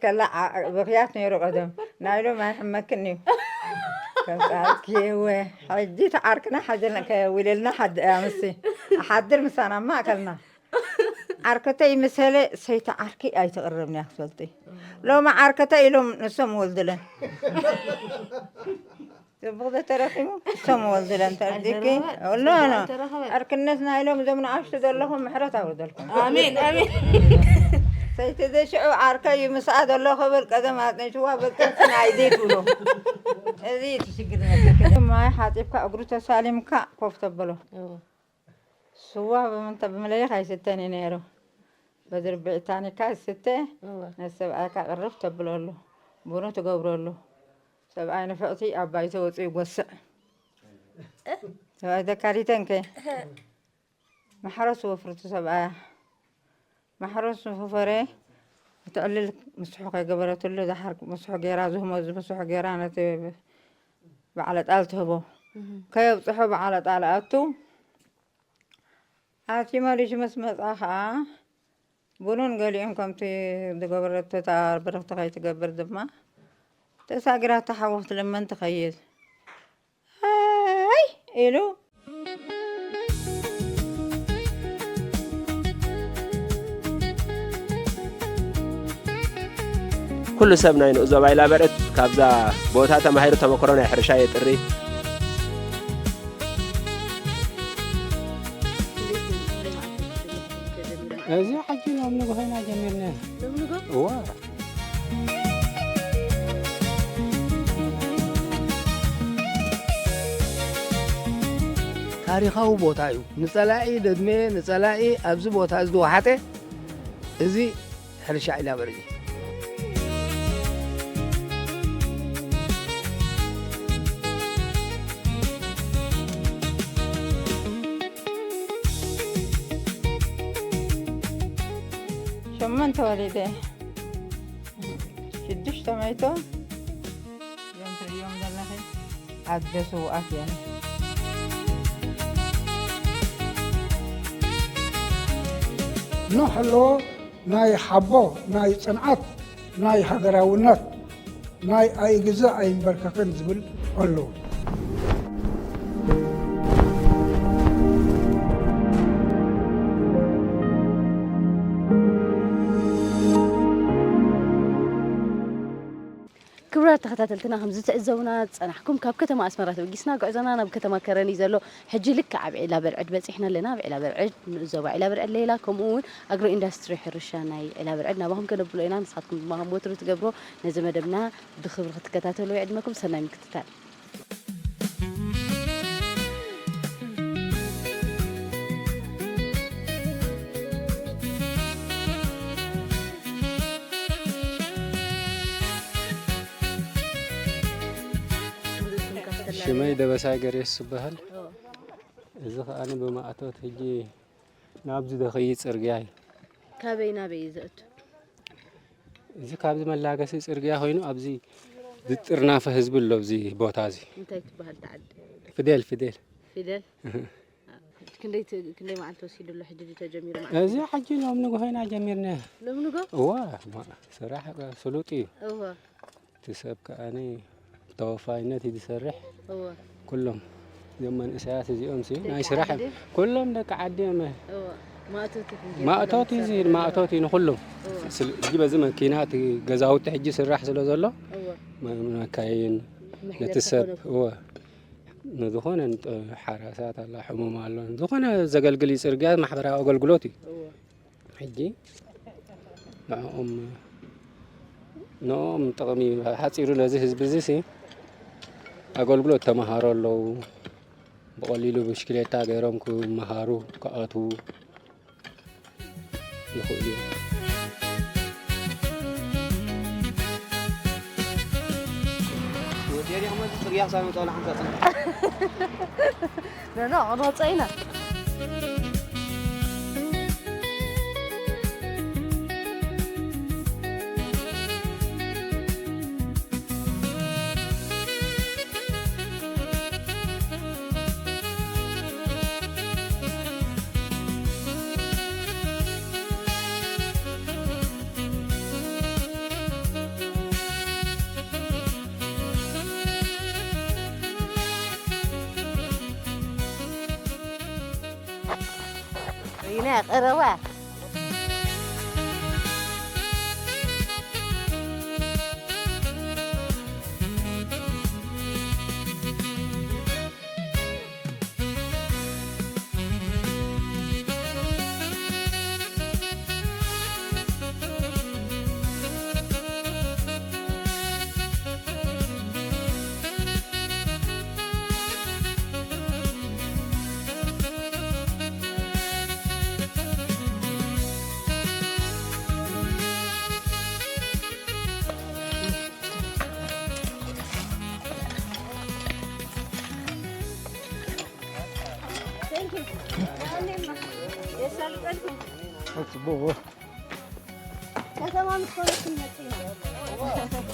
ከላ ዓ-፣ ብኽያት ነይሩ ቀደም። ናይ ሎም ኣይሕመክን እዩ። ከምጻልኪ እወ። ሕጂ ተዓርክና ሓጀልና ከዊለልና ሓድ-፣ ኣምሲ። ኣሓድር ምሳና ማእከልና። ዓርከተይ ምሰለ ሰይቲ ዓርኪ ኣይትቕርብን እያ ክትፈልጢ። ሎሚ ዓርከተይ ኢሎም ንሶም ወልድለን። ጽቡቕ ዶ ተረኺቡ? እሶም ወልድለን ተርዲኪ? ኣይተረኸበ-፣ ኖ፣ ኖ። ኣይተረኸበ። ዓርክነት ናይ ሎም እዞም ንኣሽቱ ዘለኹም ምሕረት ኣውርደልኩም። ኣሜን፣ ኣሜን። ሰይቲ ዘሽዑ ዓርከይ እዩ ምስኣ ዘሎ ክብል ቀደም ኣጽኒዕዋ በቃ ስና ኣይደይ ትብሎ። እዚ እቲ ሽግር ነበር። ማይ ሓጺብካ እግሩ ተሳሊምካ ኮፍ ተበሎ። እዎ። ስዋ ብምንታ-፣ ብምልእኽ ኣይስተን እዩ ነይሩ። በዚ ርብዒ ታኒካ ዝስተ እወ። ነቲ ሰብኣይካ ቅርብ ተብለሉ። ቡኑ ትገብረሉ። ሰብኣይ ንፍዕቲ ኣብ ባይቶ ወፂኡ ይጎስዕ። ሰብኣይ ተካሊተንከ? ማሕረስ ወፍርቱ ሰብኣያ። ማሕረስ ፈፈረ፣ እቲ ዕልል ምስሑ ከይገበረትሉ፣ ዝሓር ምስሑ ገይራ፣ ዝህመዝ ምስሑ ገይራ፣ ነቲ በዓለ ጣል ትህቦ። እህ። ከየብፅሖ በዓለ ጣል ኣቱ፣ ኣቲ መሊሹ ምስ መጽኣ ኸኣ፣ ቡኑን ገሊኡን ከምቲ ዝገበረቶ እታ ብርኽቲ ከይትገብር ድማ፣ ተሳጊራ እታ ሓዊ ክትልምን ትኸይድ። ሃይ! ኢሉ። ኩሉ ሰብ ናይ ንኡስ ዞባ ኢላበርዕድ ካብዛ ቦታ ተማሂሩ ተመክሮ ናይ ሕርሻ የጥሪ። እዚ ሕጂ ሎም ንግሆ ኢና ጀሚርና። ሎም ንግሆ? እዋ። ታሪኻዊ ቦታ እዩ። ንጸላኢ ደድመ፣ ንጸላኢ ኣብዚ ቦታ እዚ ዝወሓጠ፣ እዚ ሕርሻ ኢላበርዕድ እዩ። ሸሞንተ ወሊደ፣ ሽዱሽተ መይቶም፣ እዞም ትርእዮም ዘለኺ ኣደ ስውኣት እዮም። ኖህ ኣለዎ ናይ ሓቦ፣ ናይ ጽንዓት፣ ናይ ሃገራውነት፣ ናይ ኣይግዛእ ኣይንበርከኽን ዝብል ኣለዎ። ክቡራት ተኸታተልትና፣ ከም ዝትዕዘቡና ዝጸናሕኩም፣ ካብ ከተማ ኣስመራ ተበጊስና፣ ጉዕዞና ናብ ከተማ ከረን እዩ ዘሎ። ሕጂ ልክዕ ኣብ ዒላ በርዕድ በጺሕና ኣለና። ኣብ ዒላ በርዕድ፣ ንኡስ ዞባ ዒላ በርዕድ ሌላ፣ ከምኡ እውን ኣግሮ ኢንዳስትሪ ሕርሻ ናይ ዒላ በርዕድ ናባኹም ከነብሎ ኢና። ንስኻትኩም ድማ ከም ወትሩ ትገብሮ ነዚ መደብና ብኽብሪ ክትከታተሉ ይዕድመኩም። ሰናይ ምክትታል። ሽመይ ደበሳይ ገሬስ ይበሃል። ኦ። እዚ ከኣ ብማእቶት ሕጂ ናብዚ ደኸይ ጽርግያ እዩ። ካበይ ናበይ እዩ ዘእቱ? እዚ ካብዚ መላገሲ ጽርግያ ኮይኑ ኣብዚ ዝጥርናፈ ህዝቢ ኣሎ ኣብዚ ቦታ እዚ። እንታይ ትበሃል እታ ዓዲ? ፊደል፣ ፊደል። ፊደል? እህ። ክንደይ ት-፣ ክንደይ መዓልቲ ወሲዱ ኣሎ ሕጂ ድዩ ተጀሚሩ መዓልቲ? እዚ ሕጂ ሎም ንግሆ ኢና ጀሚርና። ሎም ንግሆ? እዋ፣ ማ-፣ ስራሕ ስሉጥ እዩ። እዋ። እቲ ሰብ ከኣኒ ተወፋይነት እዩ ዝሰርሕ። እወ። ኩሎም እዞም መንእሰያት እዚኦም ሲ ደቂ ናይ ስራሕ ዓዲ? ኩሎም ደቂ ዓዲ እዮም። እወ። ማእቶት ኢኹም ጌርኩም ማእቶት እዩ ዚ-፣ ትሰርሑ ዘለኹም። ማእቶት እዩ ንኩሎም። እወ። ስል-፣ ሕጂ በዚ መኪና እቲ ገዛውቲ ሕጂ ስራሕ ስለ ዘሎ እወ። መ-፣ መካይን መሕለፊ ነቲ ሰብ፣ ኮነ። እወ። ንዝኾነ ንጠ-፣ ሓራሳት ኣላ፣ ሕሙም ኣሎ። ዝኾነ ዘገልግል እዩ ጽርግያ ማሕበራዊ ኣገልግሎት እዩ። እወ። ሕጂ ንዕኦም፣ ንዕኦም ጥቕሚ ሓፂሩ ነዚ ህዝቢ እዚ ሲ ኣገልግሎት ተምሃሮ ኣለዉ። ብቐሊሉ ብሽክሌታ ገይሮም ክመሃሩ ክኣትዉ ይኽእሉ እዮም። ወዲ ዲኹም እዚ ጽርግያ ክሳብ መጻወላ ሓንሳብ ጽንሕ። ኖ፣ ኖ፣ ክንወጽእ ኢና። ናይ ቀረባ። ጽቡቕ። ከተማ ምስ ኮነች ክንመጽእ ኢና።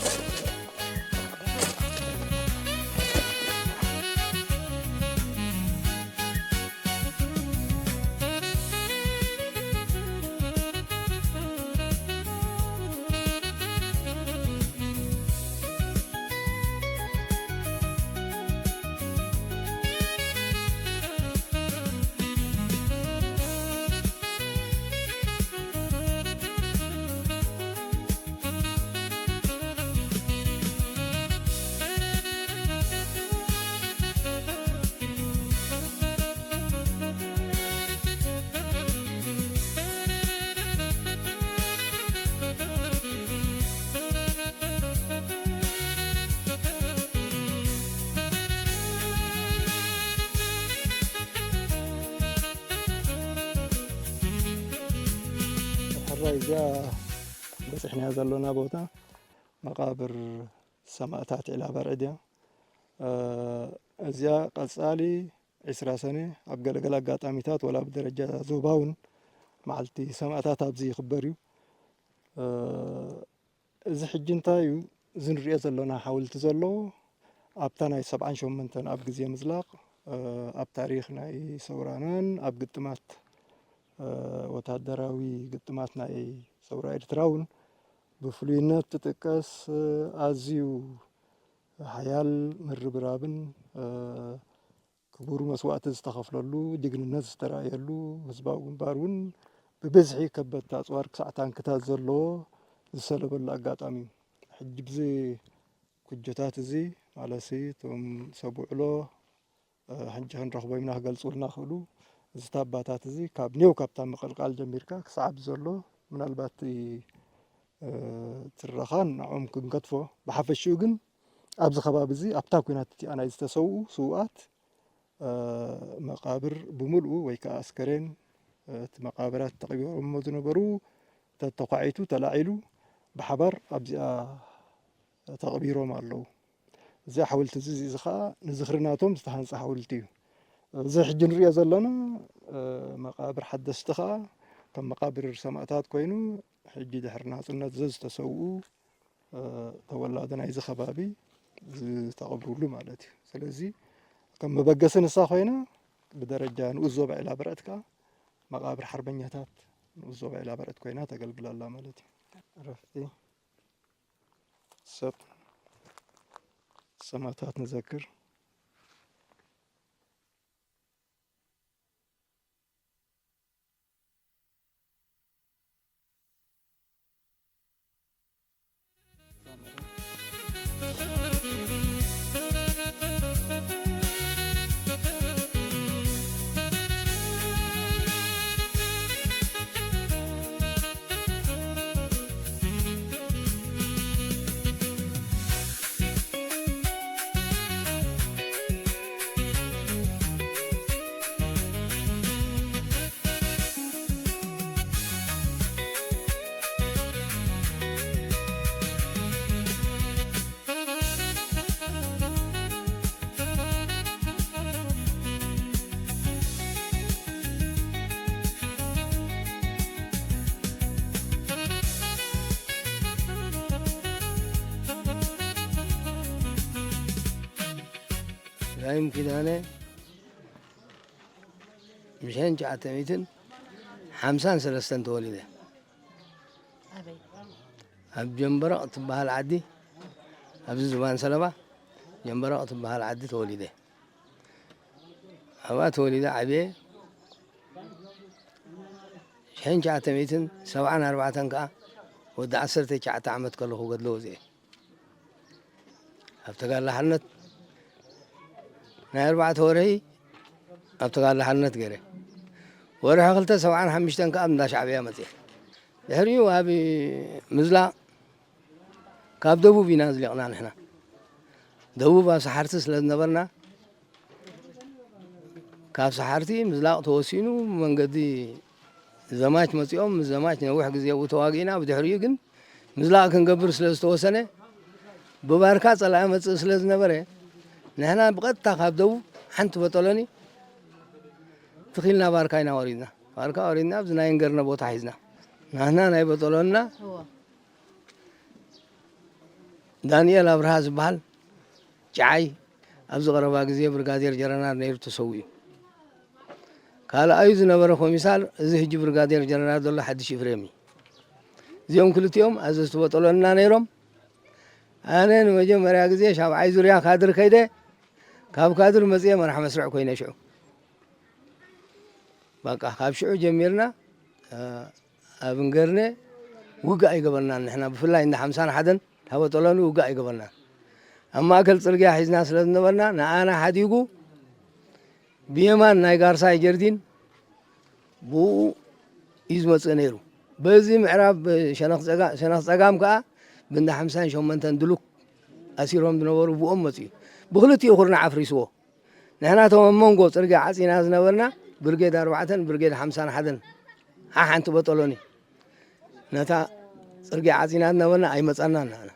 ሕራይ እዚኣ በፂሕናያ ዘሎና ቦታ መቓብር ሰማእታት ዒላ በርዕድ እያ። እ፣ እዚኣ ቀጻሊ ዕስራ ሰነ ኣብ ገለገለ ኣጋጣሚታት ወላ ብደረጃ ዞባ እውን መዓልቲ ሰማእታት ኣብዚ ይኽበር እዩ። እ፣ እዚ ሕጂ እንታይ እዩ? እዚ ንሪኦ ዘለና ሓወልቲ ዘሎ ኣብታ ናይ ሰብዓን ሸሞንተን ኣብ ግዜ ምዝላቕ፣ እ፣ ኣብ ታሪኽ ናይ ሰውራናን ኣብ ግጥማት፣ እ፣ ወታደራዊ ግጥማት ናይ ሰውራ ኤርትራ እውን ብፍሉይነት ትጥቀስ፣ እ፣ ኣዝዩ ሓያል ምርብራብን፣ እ፣ ክቡር መስዋእቲ ዝተኸፍለሉ፣ ጅግንነት ዝተራእየሉ፣ ህዝባዊ ግንባር እውን ብብዝሒ ከበድቲ ኣጽዋር ክሳዕ ታንክታት ዘለዎ ዝሰለበሉ ኣጋጣሚ እዩ። ሕጂ ብዚ ኩጆታት እዚ፣ ማለትሲ እቶም ሰብ ውዕሎ፣ እ፣ ሕጂ ክንረኽቦም ኢና ክገልጹልና ክእሉ፣ እዚ ታባታት እዚ ካብ ኔው ካብታ ምቕልቃል ጀሚርካ ክሳዕ ኣብዚ ዘሎ፣ ምናልባት እቲ፣ እ፣ ትረኻን ንዕኦም ክንገድፎ፣ ብሓፈሽኡ ግን ኣብዚ ከባቢ እዚ ኣብታ ኲናት እቲኣ ናይ ዝተሰውኡ ስውኣት፣ እ፣ መቓብር ብምልኡ ወይ ከኣ ኣስከሬን፣ እ፣ እቲ መቓብራት ተቐቢሮሞ ዝነበሩ ተተኳዒቱ ተላዒሉ ብሓባር ኣብዚኣ ተቐቢሮም ኣለዉ። እዚ ሓወልቲ እዚ፣ እዚ ኸኣ ንዝኽሪ ናቶም ዝተሃንጸ ሓወልቲ እዩ። እዚ ሕጂ ንሪኦ ዘለና፣ እ፣ መቓብር ሓደስቲ ኸኣ ከም መቓብር ሰማእታት ኮይኑ፣ ሕጂ ድሕሪ ናጽነት ዘዝተሰውኡ፣ እ፣ ተወላዲ ናይዚ ከባቢ ዝተቐብሩሉ ማለት እዩ። ስለዚ ከም መበገሲ ንሳ ኮይና፣ ብደረጃ ንኡስ ዞባ ዒላ በርዕድ ከኣ መቓብር ሓርበኛታት ንኡስ ዞባ ዒላ በርዕድ ኮይና ተገልግል ኣላ ማለት እዩ። ዕረፍቲ ሰብ ሰማእታት ንዘክር። ኢብራሂም ኪዳነ፣ ምሸን ትሽዓተ ሚእትን ሓምሳን ሰለስተን ተወሊደ። ኣበይ? ኣብ ጀምበረቕ ትበሃል ዓዲ፣ ኣብዚ ዝባን ሰለባ ጀምበረቕ ትበሃል ዓዲ ተወሊደ። ኣብኣ ተወሊደ ዓብየ። ሽሕን ትሽዓተ ሚእትን ሰብዓን ኣርባዕተን ከኣ ወዲ ዓሰርተ ትሽዓተ ዓመት ከለኹ ገድለ ወፅኤ። ኣብ ተጋድሎ ሓርነት ናይ ኣርባዕተ ወርሒ ኣብ ተጋድሎ ሓርነት ገይረ። ወርሒ ክልተ ሰብዓን ሓሙሽተን ከኣ እንዳ ሻዕብያ መፅኤ። ድሕሪኡ ኣብ ምዝላቕ ካብ ደቡብ ኢና ዝሊቕና ንሕና። ደቡብ ኣብ ሰሓርቲ ስለ ዝነበርና፣ ካብ ሰሓርቲ ምዝላቕ ተወሲኑ፣ መንገዲ ዘማች መጺኦም፣ ምስ ዘማች ነዊሕ ግዜ ኣብኡ ተዋጊእና። ብድሕሪኡ ግን ምዝላቕ ክንገብር ስለ ዝተወሰነ፣ ብባርካ ጸላኢ መጽእ ስለ ዝነበረ፣ ንሕና ብቐጥታ ካብ ደቡብ ሓንቲ በጠሎኒ ትኺልና ባርካ ኢና ወሪድና። ባርካ ወሪድና፣ ኣብዚ ናይ እንገርነ ቦታ ሒዝና። ናህና ናይ በጠሎንና እወ። ዳንኤል ኣብርሃ ዝበሃል ጨዓይ ኣብዚ ቀረባ ግዜ ብርጋዴር ጀነራል ነይሩ ተሰዊኡ። ካልኣዩ ዝነበረ ኮሚሳር እዚ ሕጂ ብርጋዴር ጀነራል ዘሎ ሓድሽ ኤፍሬም እዩ። እዚኦም ክልቲኦም ኣዘዝቲ በጠሎንና ነይሮም። ኣነ ንመጀመርያ ግዜ ሻብዓይ ዙርያ ካድር ከይደ፣ ካብ ካድር መፅየ መራሕ መስርዕ ኮይነ ሽዑ። በቃ ካብ ሽዑ ጀሚርና፣ እ፣ ኣብ እንገርነ ውግእ ኣይገበርናን። ንሕና ብፍላይ እንዳ ሓምሳን ሓደን ታበጠሎኒ ውግእ ኣይገበርናን። ኣብ ማእከል ጽርግያ ሒዝና ስለ ዝነበርና፣ ንኣና ሓዲጉ ብየማን ናይ ጋርሳይ ጀርዲን ብኡ እዩ ዝመጽእ ነይሩ። በዚ ምዕራብ ሸነኽ ጸጋ-፣ ሸነኽ ጸጋም ከኣ ብእንዳ ሓምሳን ሸሞንተን ድሉክ ኣሲሮም ዝነበሩ ብኦም መጽኡ። ብኽልቲኡ ኩርናዕ ኣፍሪስዎ። ንሕና እቶም ኣብ መንጎ ጽርግያ ዓጺና ዝነበርና ብርጌድ ኣርባዕተን ብርጌድ ሓምሳን ሓደን ሓሓንቲ በጠሎኒ ነታ ጽርግያ ዓጺና ዝነበርና ኣይመጻናን ንሕና።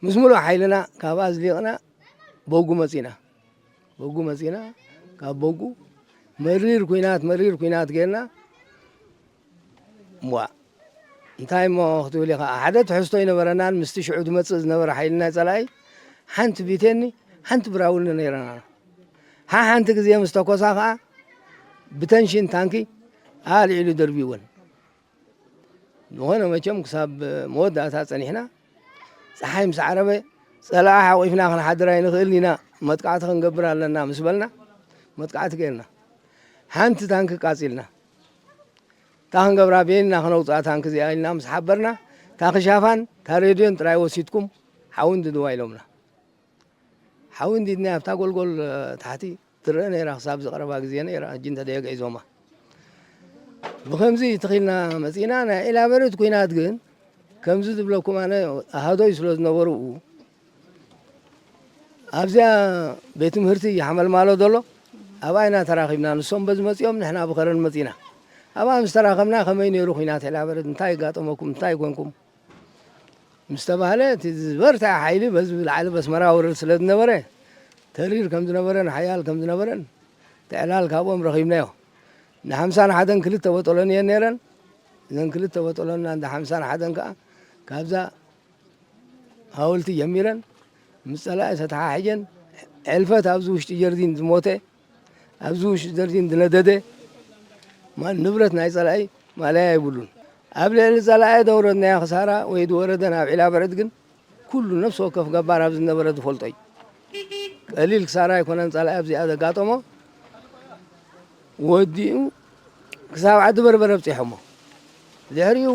ምስ ምሉእ ሓይልና ካብኣ ዝሊቕና በጉ መጺና። በጉ መጺና፣ ካብ በጉ መሪር ኲናት፣ መሪር ኲናት ጌርና፣ እምቧእ፣ እንታይ እሞ ክትብል ኢኻ? ሓደ ትሕዝቶ ኣይነበረናን፣ ምስቲ ሽዑ ዝመጽእ ዝነበረ ሓይሊ ናይ ጸላኢ ሓንቲ ቢቴኒ፣ ሓንቲ ብራውኒ ነይረና። ሓሓንቲ ግዜ ምስ ተኮሳ ኸኣ ብተንሽን ታንኪ ኣልዒሉ ደርቢወን። ዝኾነ መቸም ክሳብ መወዳእታ ጸኒሕና። ጸሓይ ምስ ዓረበ፣ ጸላኢ ሓቂፍና ክንሓድር ኣይንኽእልን ኢና፣ መጥቃዕቲ ክንገብር ኣለና ምስ በልና፣ መጥቃዕቲ ጌርና። ሓንቲ ታንኪ ቃጺልና። እታ ክንገብራ በየንና ክነውጽኣ ታንኪ እዚኣ ኢልና ምስ ሓበርና፣ እታ ክሻፋን እታ ሬድዮን ጥራይ ወሲድኩም ሓዊ እንድድዋ ኢሎምና። ሓዊ እንዲድና ኣብታ ጎልጎል፣ እ፣ ታሕቲ ትረአ ነይራ፣ ክሳብ ዝቐረባ ግዜ ነይራ፣ ሕጂ እንተደየገ ሒዞማ። ብኸምዚ ትኺልና መጺእና። ናይ ዒላበርት ኲናት ግን ከምዚ ዝብለኩም ኣነ ኣሃዶይ ስለ ዝነበሩ ኣብኡ፣ ኣብዚኣ ቤት ትምህርቲ ሓመልማሎ ዘሎ ኣብኣ ኢና ተራኺብና። ንሶም በዚ መጺኦም ንሕና ብኸረን መጺእና። ኣብኣ ምስ ተራኸብና ከመይ ነይሩ ኲናት ዒላበርት፣ እንታይ ኣጋጠመኩም፣ እንታይ ኮንኩም? ምስ ተባህለ፣ እቲ ዝበርትዐ ሓይሊ በዚ ብላዕሊ በስመራ ወርድ ስለ ዝነበረ፣ ተሪር ከም ዝነበረን ሓያል ከም ዝነበረን እቲ ዕላል ካብኦም ረኺብናዮ። ንሓምሳን ሓደን ክልተ በጠሎን እየን ነይረን። እዘን ክልተ በጠሎንና እንዳ ሓምሳን ሓደን ከኣ ካብዛ ሃወልቲ ጀሚረን ምስ ጸላኢ ተተሓሒጀን፣ ሕልፈት ኣብዚ ውሽጢ ጀርዲን ዝሞተ፣ ኣብዚ ውሽጢ ጀርዲን ዝነደደ፣ ማ-፣ ንብረት ናይ ጸላኢ ማለያ የብሉን። ኣብ ልዕሊ ጸላኢ ዘውረድናዮ ክሳራ ወይ ዝወረደ ናብ ዒላ በርዕድ ግን ኩሉ ነፍሲ ወከፍ ገባር ኣብዚ ዝነበረ ዝፈልጦ እዩ። ቀሊል ክሳራ ኣይኮነን ጸላኢ ኣብዚኣ ዘጋጠሞ። ወዲኡ ክሳብ ዓዲ በርበረ ኣብጺሖሞ። ድሕሪኡ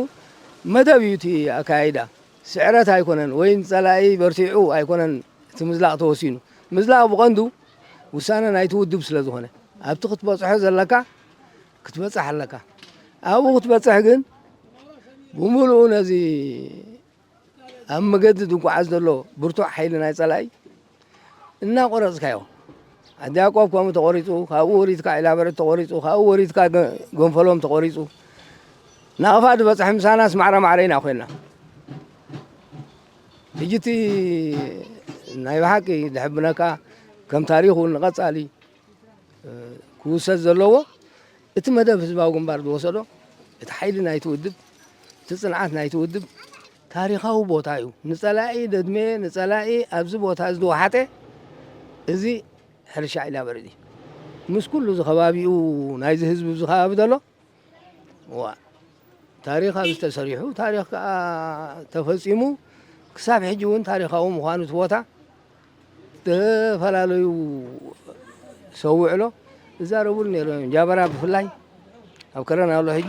መደብ እዩ እቲ ኣካያይዳ። ስዕረት ኣይኮነን ወይ ንጸላኢ በርቲዑ ኣይኮነን እቲ ምዝላቕ ተወሲኑ። ምዝላቕ ብቐንዱ ውሳነ ናይቲ ውድብ ስለ ዝኾነ፣ ኣብቲ ክትበጽሖ ዘለካ ክትበጽሕ ኣለካ። ኣብኡ ክትበጽሕ ግን ብምሉኡ ነዚ ኣብ መገዲ ዝጓዓዝ ዘሎ ብርቱዕ ሓይሊ ናይ ጸላኢ እናቖረጽካዮ፣ ዓዲ ያዕቆብ ከምኡ ተቖሪጹ፣ ካብኡ ወሪድካ ዒላበረት ተቖሪጹ፣ ካብኡ ወሪድካ ገ-፣ ገንፈሎም ተቖሪጹ። ናቕፋ ዝበጽሐ ምሳናስ ማዕረ ማዕረ ኢና ኮይንና። ሕጂ እቲ ናይ ብሓቂ ዘሕብነካ ከም ታሪኹ ንቐጻሊ ክውሰድ ዘለዎ፣ እቲ መደብ ህዝባዊ ግንባር ዝወሰዶ፣ እቲ ሓይሊ ናይቲ ውድብ፣ እቲ ጽንዓት ናይቲ ውድብ ታሪኻዊ ቦታ እዩ። ንጸላኢ ደድመየ፣ ንጸላኢ ኣብዚ ቦታ እዚ ዝወሓጠ፣ እዚ ሕርሻ ዒላበርዕድ እዩ። ምስ ኩሉ እዚ ከባቢኡ ናይዚ ህዝቢ ኣብዚ ከባቢ ዘሎ፣ ዋ፣ ታሪኽ ኣብዚ ተሰሪሑ፣ ታሪኽ ከኣ ተፈጺሙ፣ ክሳብ ሕጂ እውን ታሪኻዊ ምዃኑ እቲ ቦታ ዝተፈላለዩ ሰውዕሎ ይዛረቡሉ ነይሮም እዮም። ጃበራ ብፍላይ ኣብ ከረን ኣሎ ሕጂ።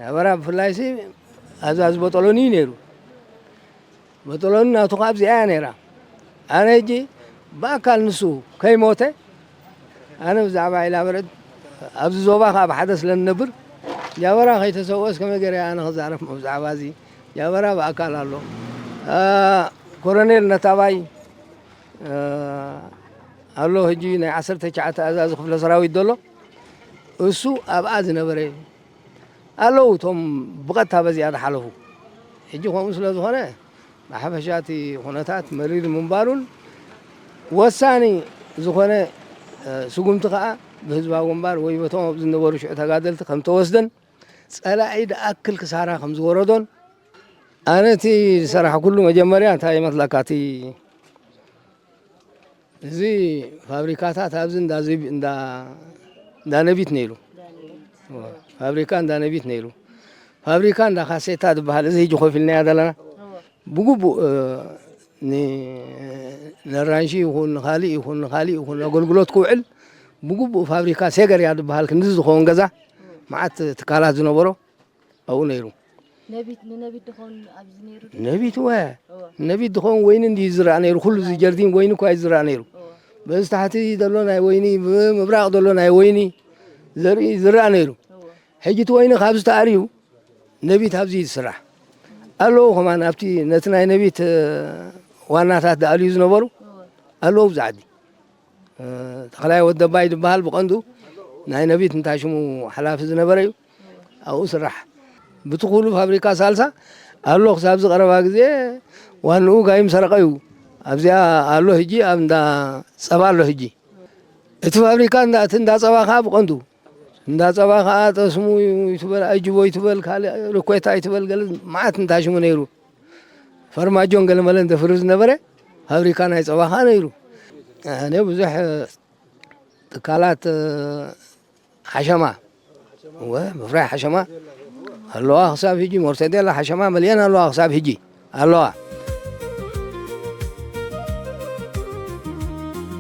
ጃበራ ብፍላይሲ ኣዛዚ በጠሎኒ እዩ ነይሩ። በጠሎኒ ናቱ ካብ እዚኣ እያ ነይራ። ኣነ ሕጂ ብኣካል ንሱ ከይሞተ፣ ኣነ ብዛዕባ ኢላበረድ ኣብዚ ዞባ ከዓ ብሓደ ስለ ንነብር፣ ጃበራ ከይተሰውኦስ ከመይ ገይረ ኣነ ክዛረብ ብዛዕባ እዚ? ጃበራ ብኣካል ኣሎ። አ፣ ኮረኔል ነታባይ፣ አ፣ ኣሎ፣ ሕጂ ናይ ዓሰርተ ትሽዓተ ኣዛዚ ክፍለ ሰራዊት ዘሎ፣ እሱ ኣብኣ ዝነበረ ኣለዉ፣ እቶም ብቐጥታ በዚኣ ዝሓለፉ። ሕጂ ከምኡ ስለ ዝኾነ፣ ብሓፈሻ እቲ ኩነታት መሪር ምንባሩን ወሳኒ ዝኾነ፣ እ፣ ስጉምቲ ከኣ ብህዝባዊ ግንባር ወይ በቶም ኣብዚ ዝነበሩ ሽዑ ተጋደልቲ ከም ተወስደን፣ ጸላኢ ዝኣክል ክሳራ ከም ዝወረዶን፣ ኣነ እቲ ዝሰራሕኩሉ መጀመርያ እንታይ ይመስለካ፣ እቲ እዚ ፋብሪካታት ኣብዚ እንዳ ዝብ-፣ እንዳ፣ እንዳ ነቢት ነይሩ። ፋብሪካ እንዳ ነቢት ነይሩ። ፋብሪካ እንዳ ካሴታ ዝበሃል፣ እዚ ሕጂ ኮፍ ኢልናያ ዘለና፣ ብግቡእ፣ እ፣ ን-፣ ነራንሺ ይኹን፣ ንኻሊእ ይኹን፣ ንኻሊእ ይኹን ኣገልግሎት ክውዕል ብግቡእ ፋብሪካ ሴገር እያ ዝበሃል፣ ክንድዚ ዝኸውን ገዛ፣ መዓት ትካላት ዝነበሮ፣ ኣብኡ ነይሩ። ነቢት፣ ንነቢት ድኾን ኣብዚ ነይሩ ዶ? ነቢት ወ-፣ እወ። ነቢት ድኾን ወይኒ እንዲ ዝረኣ ነይሩ። ኩሉ እዚ ጀርዲን ወይኒ እኳ እዩ ዝረኣ ነይሩ። እወ። በዚ ታሕቲ ዘሎ ናይ ወይኒ፣ ብምብራቕ ዘሎ ናይ ወይኒ ዘርኢ ዝረኣ ነይሩ። እወ። ሕጂ እቲ ወይኒ ካብዚ ተኣርዩ ነቢት ኣብዚ እዩ ዝስራሕ። ኣለዉ ከማን ኣብቲ ነቲ ናይ ነቢት፣ እ፣ ዋናታት ዝኣልዩ ዝነበሩ እወ። ኣለዉ ኣብዚ ዓዲ። እ፣ ተኽላይ ወደባይ ዝበሃል ብቐንዱ ናይ ነቢት እንታይ ሽሙ ሓላፊ ዝነበረ እዩ። ኣብኡ ስራሕ። ብትኹሉ ፋብሪካ ሳልሳ ኣሎ ክሳብ ዝቐረባ ግዜ ዋንኡ ጋይም ሰረቐ እዩ። ኣብዚኣ ኣሎ ሕጂ፣ ኣብ እንዳ ጸባ ኣሎ ሕጂ። እቲ ፋብሪካ እንዳ፣ እቲ እንዳ ጸባ ከኣ ብቐንዱ፣ እንዳ ጸባ ከኣ ጠስሙ ይትበል፣ ኣጅቦ ይትበል፣ ካልእ ርኮታ ይትበል፣ ገለ መዓት እንታይ ሽሙ ነይሩ። ፈርማጆን ገለ መለን ዘፍሪ ዝነበረ ፋብሪካ ናይ ጸባ ከኣ ነይሩ። ኣነ ብዙሕ ትካላት ሓሸማ፣ እወ፣ ምፍራይ ሓሸማ ኣለዋ ክሳብ ሕጂ። ሞርተዴላ ሓሸማ መሊአን ኣለዋ ክሳብ ሕጂ ኣለዋ።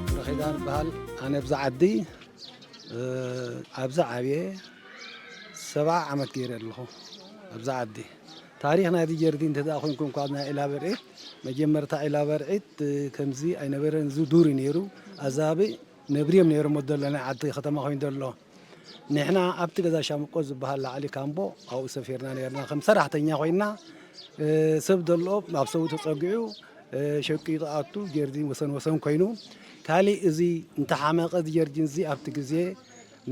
ገብረኺዳን እበሃል። ኣነ ብዛ ዓዲ፣ እ፣ ኣብዛ ዓብየ ሰብዓ ዓመት ገይረ ኣለኹ። ኣብዛ ዓዲ ታሪኽ ናይዚ ጀርዲን እንተ ደኣ ኮንኩም፣ ካብ ናይ ዒላ በርዒት፣ መጀመርታ ዒላ በርዒት፣ እ፣ ከምዚ ኣይነበረን። እዚ ዱር እዩ ነይሩ። ኣዛብእ ነብሪ እዮም ነይሮሞ ዘሎ፣ ናይ ዓዲ ከተማ ኮይኑ ዘሎ። ንሕና ኣብቲ ገዛ ሻምቆ ዝበሃል ላዕሊ ካምቦ ኣብኡ ሰፊርና ነይርና። ከም ሰራሕተኛ ኮይና፣ እ፣ ሰብ ዘሎ ኣብ ሰቡ ተጸጊዑ፣ እ፣ ሸቂጡ ኣቱ ጀርዲን ወሰን ወሰን ኮይኑ። ካሊእ እዚ እንተሓመቐ እዚ ጀርዲን እዚ ኣብቲ ግዜ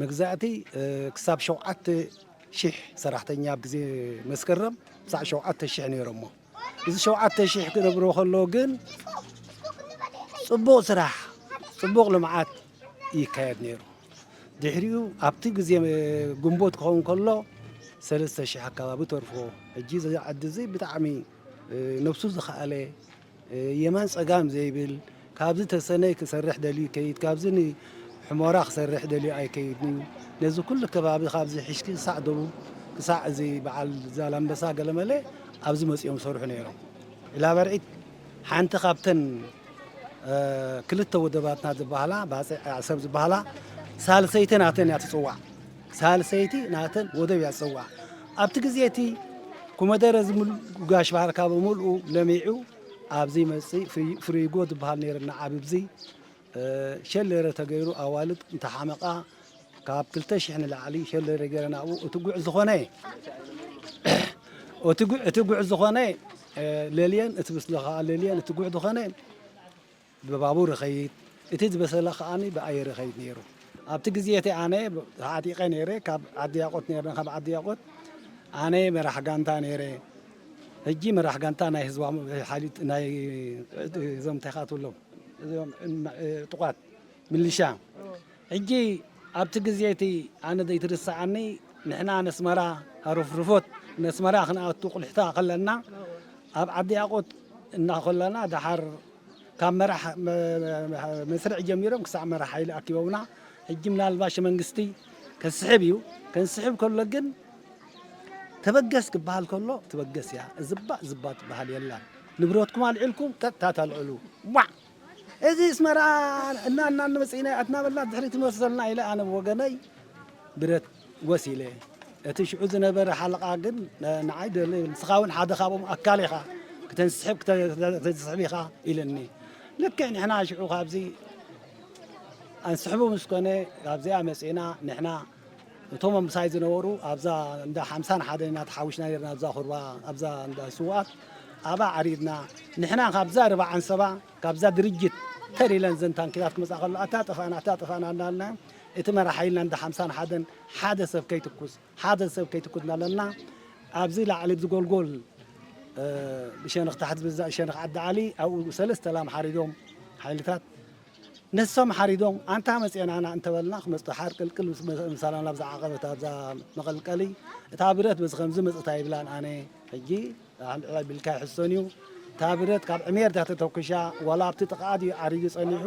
መግዛእቲ፣ እ፣ ክሳብ ሸውዓተ ሽሕ ሰራሕተኛ ኣብ ግዜ መስከረም ክሳዕ ሸውዓተ ሽሕ ነይሮሞ። እዚ ሸውዓተ ሽሕ ክነብሮ ከሎ ግን ጽቡቕ ስራሕ፣ ጽቡቕ ልምዓት ይካየድ ነይሩ። ድሕሪኡ ኣብቲ ግዜ ግንቦት ክኸውን ከሎ ሰለስተ ሽሕ ኣካባቢ ተርፎ። ሕጂ እዚ ዓዲ እዚ ብጣዕሚ፣ እ፣ ነብሱ ዝኸኣለ፣ እ፣ የማን ጸጋም ዘይብል፣ ካብዚ ተሰነይ ክሰርሕ ደልዩ ይከይድ፣ ካብዚ ንሕሞራ ክሰርሕ ደልዩ ኣይከይድን እዩ። ነዚ ኩሉ ከባቢ ካብዚ ሕሽኪ ክሳዕ ደቡብ፣ ክሳዕ እዚ በዓል ዛላምበሳ ገለመለ ኣብዚ መጺኦም ይሰርሑ ነይሮም። ዒላበርዒት ሓንቲ ካብተን፣ እ፣ ክልተ ወደባትና ዝበሃላ፣ ባጽዕ ዓሰብ ዝበሃላ፣ ሳልሰይቲ ናተን እያ ትጽዋዕ። ሳልሰይቲ ናተን ወደብ እያ ትጽዋዕ። ኣብቲ ግዜ እቲ ኮመደረ ዝምል-፣ ጋሽ ባርካ ብምልኡ ለሚዑ ኣብዚ ይመጽእ። ፍሪ-፣ ፍሪጎ ዝበሃል ነይርና ዓብብዚ፣ እ፣ ሸለረ ተገይሩ ኣዋልድ እንተሓመቓ ካብ ክልተ ሽሕ ንላዕሊ ሸለረ ገይረ ናብኡ። እቲ ጉዕ ዝኾነ፣ እቲ ጉዕ፣ እቲ ጉዕ ዝኾነ፣ እ፣ ለልየን፣ እቲ ብስለ ኸዓ ለልየን፣ እቲ ጉዕ ዝኾነ ብባቡር ይኸይድ፣ እቲ ዝበሰለ ከኣኒ ብኣየር ይኸይድ ነይሩ። ኣብቲ ግዜ እቲ ኣነ ተዓጢቐ ነይረ፣ ካብ ዓዲ ያቆት ነይርና፣ ካብ ዓዲ ያቆት ኣነ መራሕ ጋንታ ነይረ። ሕጂ መራሕ ጋንታ ናይ ህዝባዊ ሓይሊ ናይ እዞም እንታይ ኢኻ ትብሎም? እዞም እማ-፣ እ፣ ጥቋት ምልሻ። ሕጂ ኣብቲ ግዜ እቲ ኣነ ዘይትርስዓኒ፣ ንሕና ነስመራ ኣረፍርፎት ነስመራ ክንኣቱ ቁልሕታ ከለና፣ ኣብ ዓዲ ያቆት እናኸለና፣ ደሓር ካብ መራሕ መ-፣ መ-፣ መስርዕ ጀሚሮም ክሳዕ መራሕ ሓይሊ ኣኪቦምና። ሕጂ ምናልባሽ መንግስቲ ከስሕብ እዩ። ከንስሕብ ከሎ ግን ተበገስ ክበሃል ከሎ ትበገስ እያ። ዝባ ዝባ ትበሃል የላን። ንብረትኩም ኣልዒልኩም ቀጥታ ተልዕሉ። ዋዕ! እዚ ኣስመራ እና፣ እና፣ እንመጽእ ኢና እናበልና ድሕሪት ንወስደልና ኢለ ኣነ ብወገነይ ብረት ወሲለ። እቲ ሽዑ ዝነበረ ሓለቓ ግን ንዓይ ደለ፣ ንስኻ እውን ሓደ ካብኦም ኣካል ኢኻ፣ ክተንስሕብ ክተ-፣ ክተስሕብ ኢኻ ኢለኒ። ልክዕ ንሕና ሽዑ ካብዚ ኣንስሕቡ ምስ ኮነ፣ ካብዚኣ መጺእና ንሕና እቶም ምሳይ ዝነበሩ ኣብዛ እንዳ ሓምሳን ሓደን ኢና ተሓዊስና ነርና፣ ኣብዛ ኹርባ፣ ኣብዛ እንዳ ስውኣት ኣብኣ ዓሪድና። ንሕና ካብዛ ርባዕ ዓንሰባ፣ ካብዛ ድርጅት ተር ኢለን ዘን ታንኪታት ክመጻ ከሎ፣ "ኣታ ጠፋእና፣ ኣታ ጠፋእና" እናበልና፣ እቲ መራሓ ኢልና እንዳ ሓምሳን ሓደን ሓደ ሰብ ከይትኩስ፣ ሓደ ሰብ ከይትኩስ እናበልና፣ ኣብዚ ላዕሊ ኣብዚ ጎልጎል፣ እ፣ ብሸነኽ ታሕቲ ብዛ ሸነኽ ዓዲ ዓሊ፣ ኣብኡ ሰለስተ ላም ሓሪዶም ሓይልታት ነሶም ሓሪዶም፣ ኣንታ መጺአና ኢና እንተበልና፣ ክመጽኡ ሓር ቅልቅል ምስ መ-፣ ምሳና ናብዛ ዓቐበት ኣብዛ መቐልቀሊ፣ እታ ብረት በዚ ከምዚ መጽእታ ይብላን ኣነ፣ ሕጂ ኣልዕል ኣቢልካ ይሕሰን እዩ። እታ ብረት ካብ ዕሜርታ ተተኩሻ፣ ዋላ ኣብቲ ጥቕኣ ድዩ ዓሪዱ ጸኒሑ፣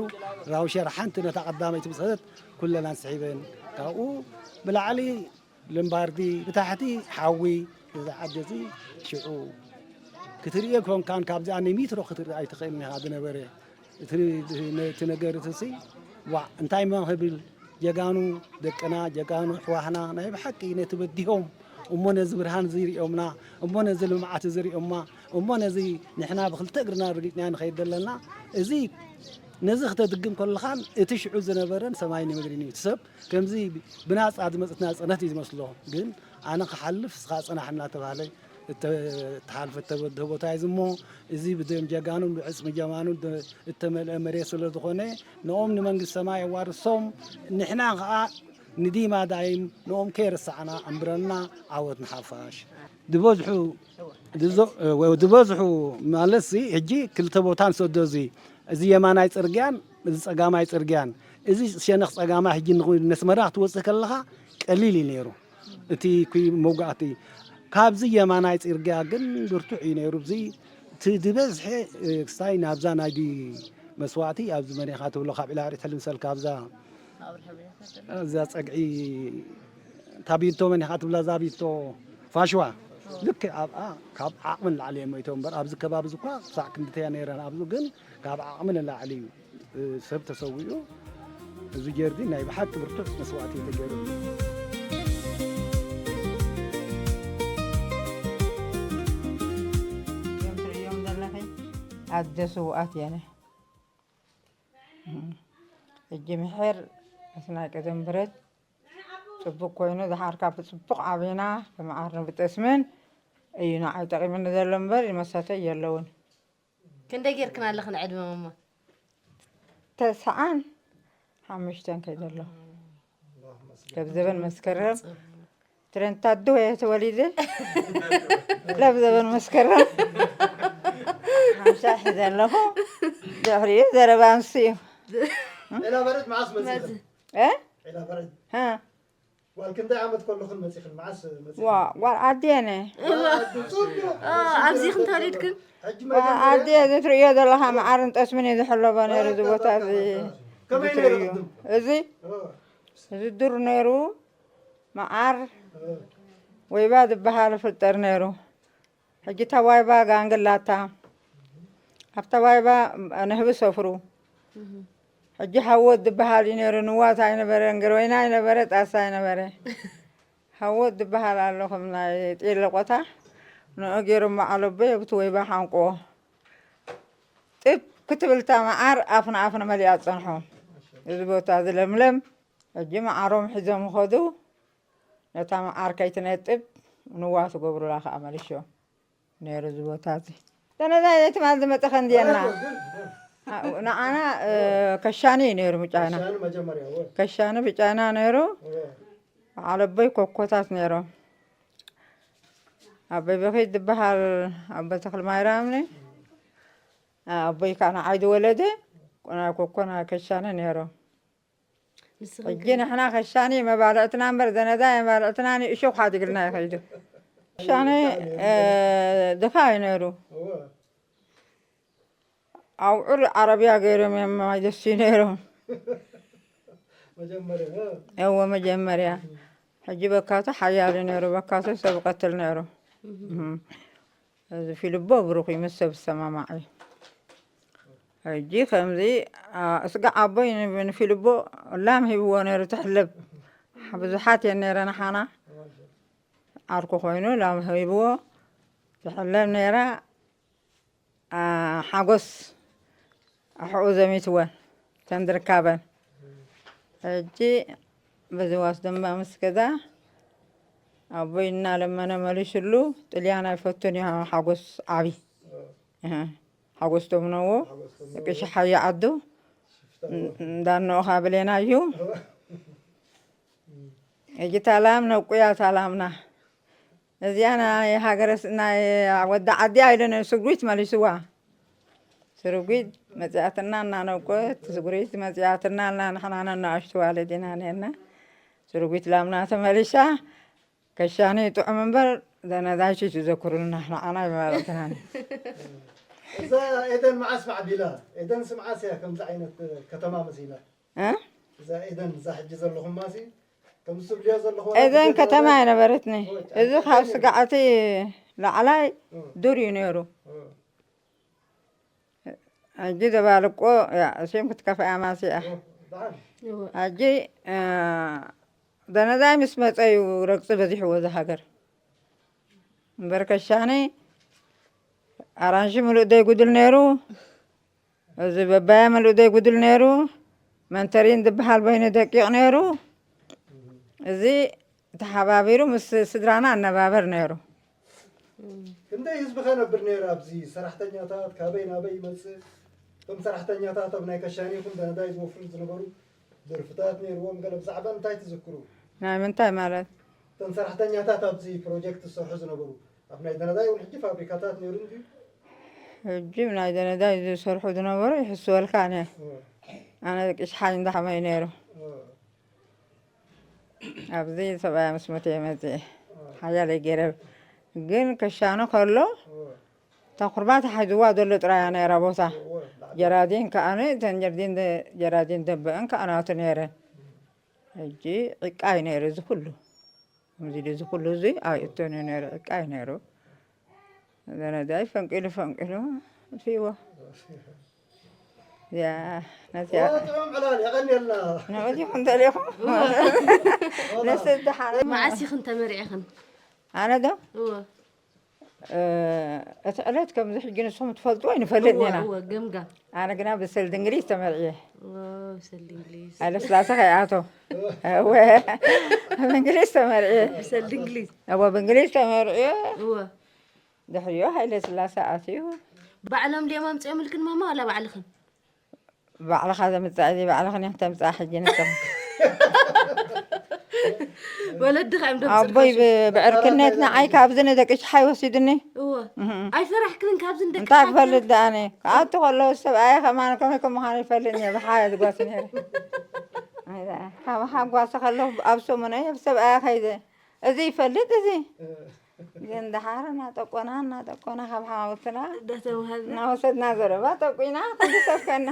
ራውሸር ሓንቲ ነታ ቀዳመይቲ ምስ ኸደት፣ ኩለና ስሒበን። ካብኡ ብላዕሊ ልምባርዲ፣ ብታሕቲ ሓዊ፣ እዚ ዓዲ እዚ ሽዑ ክትርእዮ ኮንካን ካብዚኣ ንሜትሮ ክትርኢ ኣይትኽእልን ኢኻ ዝነበረ። እቲ፣ እቲ ነገር እቲ ሲ፣ ዋዕ፣ እንታይ እሞ ክብል፣ ጀጋኑ ደቅና፣ ጀጋኑ ኣሕዋትና ናይ ብሓቂ ነቲ በዲሆም እሞ ነዚ ብርሃን እዚ ሪኦምና፣ እሞ ነዚ ልምዓት እዚ ሪኦማ፣ እሞ ነዚ ንሕና ብክልተ እግርና ረጊጽና ንኸይድ ዘለና፣ እዚ ነዚ ክተድግም ከለኻን እቲ ሽዑ ዝነበረን ሰማይን ምድርን እዩ። እቲ ሰብ ከምዚ ብናጻ ዝመጽእ ናጽነት እዩ ዝመስሎ። ግን ኣነ ክሓልፍ፣ ንስኻ ጽናሕ እናተባህለ እተ-፣ እተሓልፈ እተበድሆ ቦታ እዩ እሞ፣ እዚ ብደም ጀጋኑን ብዕጽሚ ጀማኑን ደ-፣ እተመልአ መሬት ስለ ዝኾነ፣ ንኦም ንመንግስቲ ሰማይ የዋርሶም፣ ንሕና ኸኣ ንዲማ ዳይም ንኦም ከይረሳዕና ኣንብረና። ዓወት ንሓፋሽ። ዝበዝሑ፣ ዝዞ-፣ ወ-፣ ዝበዝሑ ማለትሲ፣ ሕጂ ክልተ ቦታ ንሰዶ፣ እዚ፣ እዚ የማናይ ጽርግያን እዚ ጸጋማይ ጽርግያን። እዚ ሸነኽ ጸጋማይ ሕጂ ንኹ-፣ ነስመራ ክትወጽእ ከለኻ ቀሊል እዩ ነይሩ። እቲ ኩይ መውጋእቲ ካብዚ የማናይ ጽርግያ ግን ብርቱዕ እዩ ነይሩ። እዚ እቲ ዝበዝሐ፣ እ፣ ክሳይ ናብዛ ናይ ዲ መስዋእቲ ኣብዚ መን ኢኻ ትብሎ፣ ካብ ዒላሪ ትሕልምሰል ካብዛ፣ እዛ ጸግዒ ታቢንቶ መን ኢኻ ትብላ፣ እዛ ቢንቶ ፋሽዋ፣ ልክዕ ኣብኣ ካብ ዓቕሚ ንላዕሊ እዮም ሞይቶም እምበር፣ ኣብዚ ከባቢ እዚ እኳ ክሳዕ ክንድተያ ነይረን፣ ኣብዚ ግን ካብ ዓቕሚ ንላዕሊ እዩ። ሰብ ተሰዊኡ፣ እዚ ጀርዲን ናይ ብሓቂ ብርቱዕ መስዋእቲ እዩ ተገይሩ። እዮም ትርእዮም ዘለኺ ኣደ ስውኣት የነ። ሕጂ ምሕር እቲ ናይ ቀደም ብረት ጽቡቕ ኮይኑ፣ ዝሓርካ ብጽቡቕ ዓቢና፣ ብመዓርን ብጠስምን እዩ ንዓይ ጠቒሙኒ ዘሎ እምበር፣ ይመሰተይ የለውን። ክንደይ ጌርክን ኣለኽን ዕድመ እሞ? ተስዓን ሓሙሽተን ከይደ ኣለኹ። ለብ ዘበን መስከረም ትረንታዱ እየ ተወሊደ። ለብ ዘበን መስከረም ሓምሳ ሒዘ ኣለኹ። ድሕሪኡ ዘረባ ኣንሱ እዩ። ዒላ በረድ መዓስ መጺእኽን? እ? ዒላ በረድ። ሃ። ጓል ክንደይ ዓመት ከለኽን መጺኽን? መዓስ መጺኽን? ዋ፣ ጓል ዓዲ እየ ነ። ጓል ዓዲ፣ ጽቡቕ። አ፣ ኣብዚ ኢኽን ተወሊድክን? ሕጂ ጓል መጀመርያ ዓዲ እየ፣ እዚ ትርእዮ ዘለኻ መዓርን ጠስምን እዩ ዝሕለቦ ነይሩ፣ እዚ ቦታ እዚ። ከመይ ነይሩ እዚ ትርእዮ። ቅድም? እዚ፣ እ። እዚ ዱር ነይሩ፣ መዓር፣ እ። ወይባ ዝበሃል ፍልጠር ነይሩ። ሕጂ እታ ዋይባ ጋንግላታ፣ ኣብታ ዋይባ ንህቢ ሰፍሩ። ሕጂ ሃወት ዝበሃል እዩ ነይሩ፣ ንዋት ኣይነበረን፣ ግርበይና ኣይነበረ፣ ጣሳ ኣይነበረ። ሃወት ዝበሃል ኣሎ፣ ከም ናይ ጤለ ቆታ፣ ንኡ ገይሮም በዓል ኣቦይ ኣብቲ ወይባ ሓንቆ። ጥብ ክትብል እታ መዓር ኣፍ ንኣፍ ንመሊኣ ዝጸንሑ። እዚ ቦታ እዚ ለምለም፣ ሕጂ መዓሮም ሒዞም ይኸዱ። ነታ መዓር ከይትነጥብ ንዋ ትገብሩላ ከኣ መሊሾም ነይሩ እዚ ቦታ እዚ። ተነዛይ ትማል ዝመጸ ከንድየና። ንዓና፣ እ፣ ከሻኒ እዩ ነይሩ ምጫና። ከሻኒ መጀመርያ፣ ወይ? ከሻኒ ብጫና ነይሩ። ወይ? በዓል ኣቦይ ኮኮታት ነይሮም። ኣቦይ በኺት ዝበሃል ኣቦ ተኽለ ማርያም ነ-፣ ኣቦይ ከዓ ንዓይ ዝወለደ ናይ ኮኮና ከሻኒ ነይሮም። ንስኽን ሕጂ ከ? ንሕና ከሻኒ መባልዕትና እምበር ዘነዛ መባልዕትና ንእሾኽ ሓዲግልና ይኸይዱ። ከሻኒ፣ እ፣ ድኻ እዩ ነይሩ። እወ። ኣውዕር ዓረብያ ገይሮም እዮም ማይ ደስዩ ነይሮም። መጀመርያ፣ እ? እወ፣ መጀመርያ። ሕጂ በካቶ ሓያል እዩ ነይሩ፣ በካቶ ሰብ ይቐትል ነይሩ። እህ። እህ። እዚ ፊልቦ ብሩኽ እዩ፣ ምስ ሰብ ዝሰማማዕ እዩ። ሕጂ ከምዚ፣ ኣ፣ እስጋዕ ኣቦይ ን-፣ ንፊልቦ ላም ሂብዎ ነይሩ ትሕለብ። ብዙሓት እየን ነይረን ሓና። ዓርኩ ኮይኑ ላም ሂብዎ ትሕለም ነይራ። ሓጎስ ኣሕኡ ዘሚትወን ተን ዝርካበን። ሕጂ በዚ ዋስ ድማ ምስ ገዛ ኣቦይ እናለመነ መሊሽሉ። ጥልያን ኣይፈቱን እዩ ሓጎስ ዓቢ ሓጎስ ተምነዎ ደቂ ሽሓዮ ዓዱ እንዳነኦኻ ብሌና እዩ። ሕጂ ታላም ነቁያ ታላምና እዚኣ ናይ ሃገረ ናይ ወዲ ዓዲ ኣይደነ ስጉሪት መሊስዋ። ስርጉት መጽያትና እናነቆት ስጉሪት መጽያትና እና ንሕና ነናኣሽቱ ዋለዲና ነርና። ስርጉት ላምና ተመሊሳ። ከሻኒ ጥዑም እምበር ዘነዳይሽ ትዘክሩልና ንዓና ይመረትና። እዛ ኤደን መዓስ ማዕቢላ? ኤደን ስምዓስ እያ ከምዚ ዓይነት ከተማ መሲላ። እዛ ኤደን እዛ ሕጂ ዘለኹማ ሲ ከምዚ ትብልዮ ዘለኹ ኤደን ከተማ ኣይነበረትኒ። እዚ ካብ ስጋዕቲ ላዕላይ ዱር እዩ ነይሩ። ሕጂ ደባልቆ እሲም ክትከፍኣ ማሲ እያ። ሕጂ ደነዳይ ምስ መፀ እዩ ረግፂ በዚሕዎ እዚ ሃገር። እምበር ከሻኒ ኣራንሺ ምሉእ ደይጉድል ነይሩ። እዚ በባያ ምሉእ ደይጉድል ነይሩ። መንተሪን ዝበሃል በይኑ ደቂቕ ነይሩ። እዚ ተሓባቢሩ ምስ ስድራና ኣነባበር ነይሩ። ክንደይ ህዝቢ ከነብር ነይሩ ኣብዚ? ሰራሕተኛታት ካበይ ናበይ ይመፅእ? እቶም ሰራሕተኛታት ኣብ ናይ ከሻኒ ይኹን በነዳይ ዝወፍሩ ዝነበሩ ደርፍታት ነይርዎም። ገለ ብዛዕባ እንታይ ትዝክሩ? ናይ ምንታይ ማለት? እቶም ሰራሕተኛታት ኣብዚ ፕሮጀክት ዝሰርሑ ዝነበሩ ኣብ ናይ በነዳይ እውን ሕጂ ፋብሪካታት ነይሩ እንድዩ? ሕጂ ናይ ደነዳይ ዝሰርሑ ዝነበሩ ይሕስወልካ ነ ኣነ ቅሽሓይ እንዳሓመይ ነይሩ። ኣብዚ ሰብኣያ ምስ ሞተ እየ መፅኤ። ሓያለይ ገይረ ግን ከሻኑ ከሎ እታ ኩርባ ተሓይዝዋ ዘሎ ጥራያ ነይራ ቦታ። ጀራዲን ከኣነ እተን ጀርዲን ጀራዲን ደበአን ከኣናቱ ነይረን። ሕጂ ዕቃይ ነይሩ እዚ ኩሉ። ከምዚ ኢሉ እዚ ኩሉ እዚ ኣይእቶን እዩ ነይሩ፣ ዕቃ እዩ ነይሩ። ዘነዳይ ፈንቂሉ ፈንቂሉ ኣጥፊእዎ። እዚኣ ነዚኣ ጥዑም ዕላል የቐንየልና። ንዑት ይኹን ተልኢኹም ነስድሓ። መዓስ ኢኽን ተመርዒኽን? ኣነ ዶ? እወ። እቲ ዕለት ከምዚ ሕጂ ንስኹም ትፈልጥዎ ኣይንፈልጥን ኢና። ገምጋም። ኣነ ግና ብሰልዲ እንግሊዝ ተመርዕየ። ሃይለ ስላሴ ከይኣቶ። እወ። ብእንግሊዝ ተመርዕየ። ብሰልዲ እንግሊዝ። እወ ብእንግሊዝ ተመርዕየ። እወ። ድሕሪኡ ሃይለ ስላሴ ኣትዩ። ባዕሎም ድዮም ኣምፅኦምልክን ማማ ዋላ ባዕልኽን? ባዕልኻ ዘምፅኣ እዚ ባዕልኽን ኢኽን ተምፅኣ ሕጂ ንስኽን። ወለድኻ እዮም ኣቦይ ዘምፅእልካ። ብዕርክነት ንዓይ ካብዚ ንደቂ ሽሓይ ወሲዱኒ። እወ። እህ። ኣይፈራሕክን ካብዚ ንደቂ እንታይ ሽሓይ ክፈልጥ ደኣኒ ክኣቱ ከለዉ ሰብኣየ ከማን ከመይ ከም ምዃኑ ይፈልጥ እየ ብሓያ ዝጓሲ ነይረ። ካብ ሓጓሲ ከለኹ ኣብ ሰሙነ እየ ብሰብኣየ ከይደ እዚ ይፈልጥ እዚ ግን ደሓር እናጠቆና እናጠቆና ካብ ሓወትና እንዳተምሃዝና እናወሰድና ዘረባ ጠቂና ክንዲ ሰብ ከና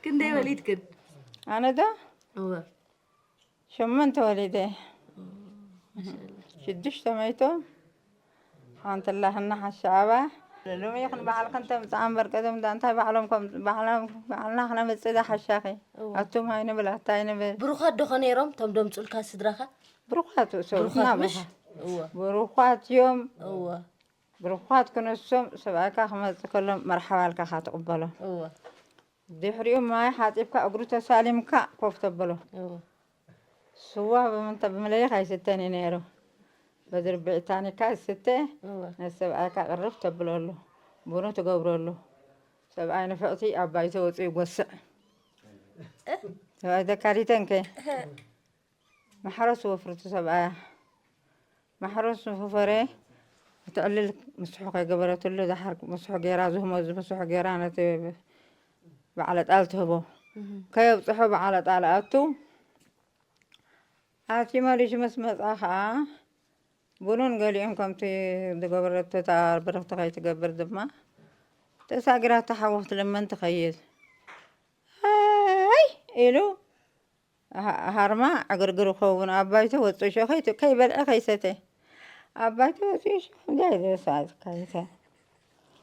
ክንደይ ወሊድክን? ኣነ ዶ እወ ሸመንተ ወሊደ። ሽዱሽተ መይቶም ሓንቲ ኣላ ህና ሓሻ ኣባ ሎሚ ይኹን ባዕልክን ተምፅኣ እምበር ቀደም ዳ እንታይ ባዕሎም ከም ባዕሎም ባዕልና ክነምፅእ ዳ ሓሻኺ እወ ኣቱም ኣይንብል ኣታ ኣይንብል ብሩኻት ዶኸ ነይሮም እቶም ደምፁልካ ስድራኻ? ብሩኻት ሰብና ብሩኻት ምሽ? ብሩኻት እወ ብሩኻት እዮም እወ ብሩኻት ክነሶም ሰብኣይካ ክመፅእ ከሎ መርሓባ ኢልካ ኢኻ ትቕበሎ እወ ድሕሪኡ ማይ ሓፂብካ እግሩ ተሳሊምካ ኮፍ ተብሎ እወ ስዋ ብምንታ ብምለይኽ ኣይስተን እዩ ነይሩ በዚ ርብዒ ታኒካ ዝስተ እወ ንሰብኣይካ ቅርፍ ተብለሉ ቡኑ ትገብረሉ ሰብኣይ ንፍዕቲ ኣብ ባይቶ ወፂኡ ይጎስዕ ሰብኣይ ተካሊተንከ ማሕረስ ወፍርቱ ሰብኣያ ማሕረስ ንፈፈረ እቲ ዕልል ምስሑ ከይገበረትሉ ዳሓር ምስሑ ገይራ ዝህሞ ዝምስሑ ገይራ ነቲ በዓለ ጣል ትህቦ ከየብፅሖ በዓለ ጣል ኣቱ ኣቲ መሊሹ ምስ መፃ ከዓ ቡኑን ገሊኡን ከምቲ ዝገበረቶ እታ ብርኽቲ ከይትገብር ድማ ተሳጊራ እታ ሓዊ ክትልምን ትኸይድ ኣይ ኢሉ ሃርማ ዕግርግር ይኸውን ኣብ ባይቶ ወፂኡ ሸኺቱ ከይበልዐ ከይሰተ ኣብ ባይቶ ወፂኡ ሸኺ እንታይ ኢሉ ሰዓት ካይተ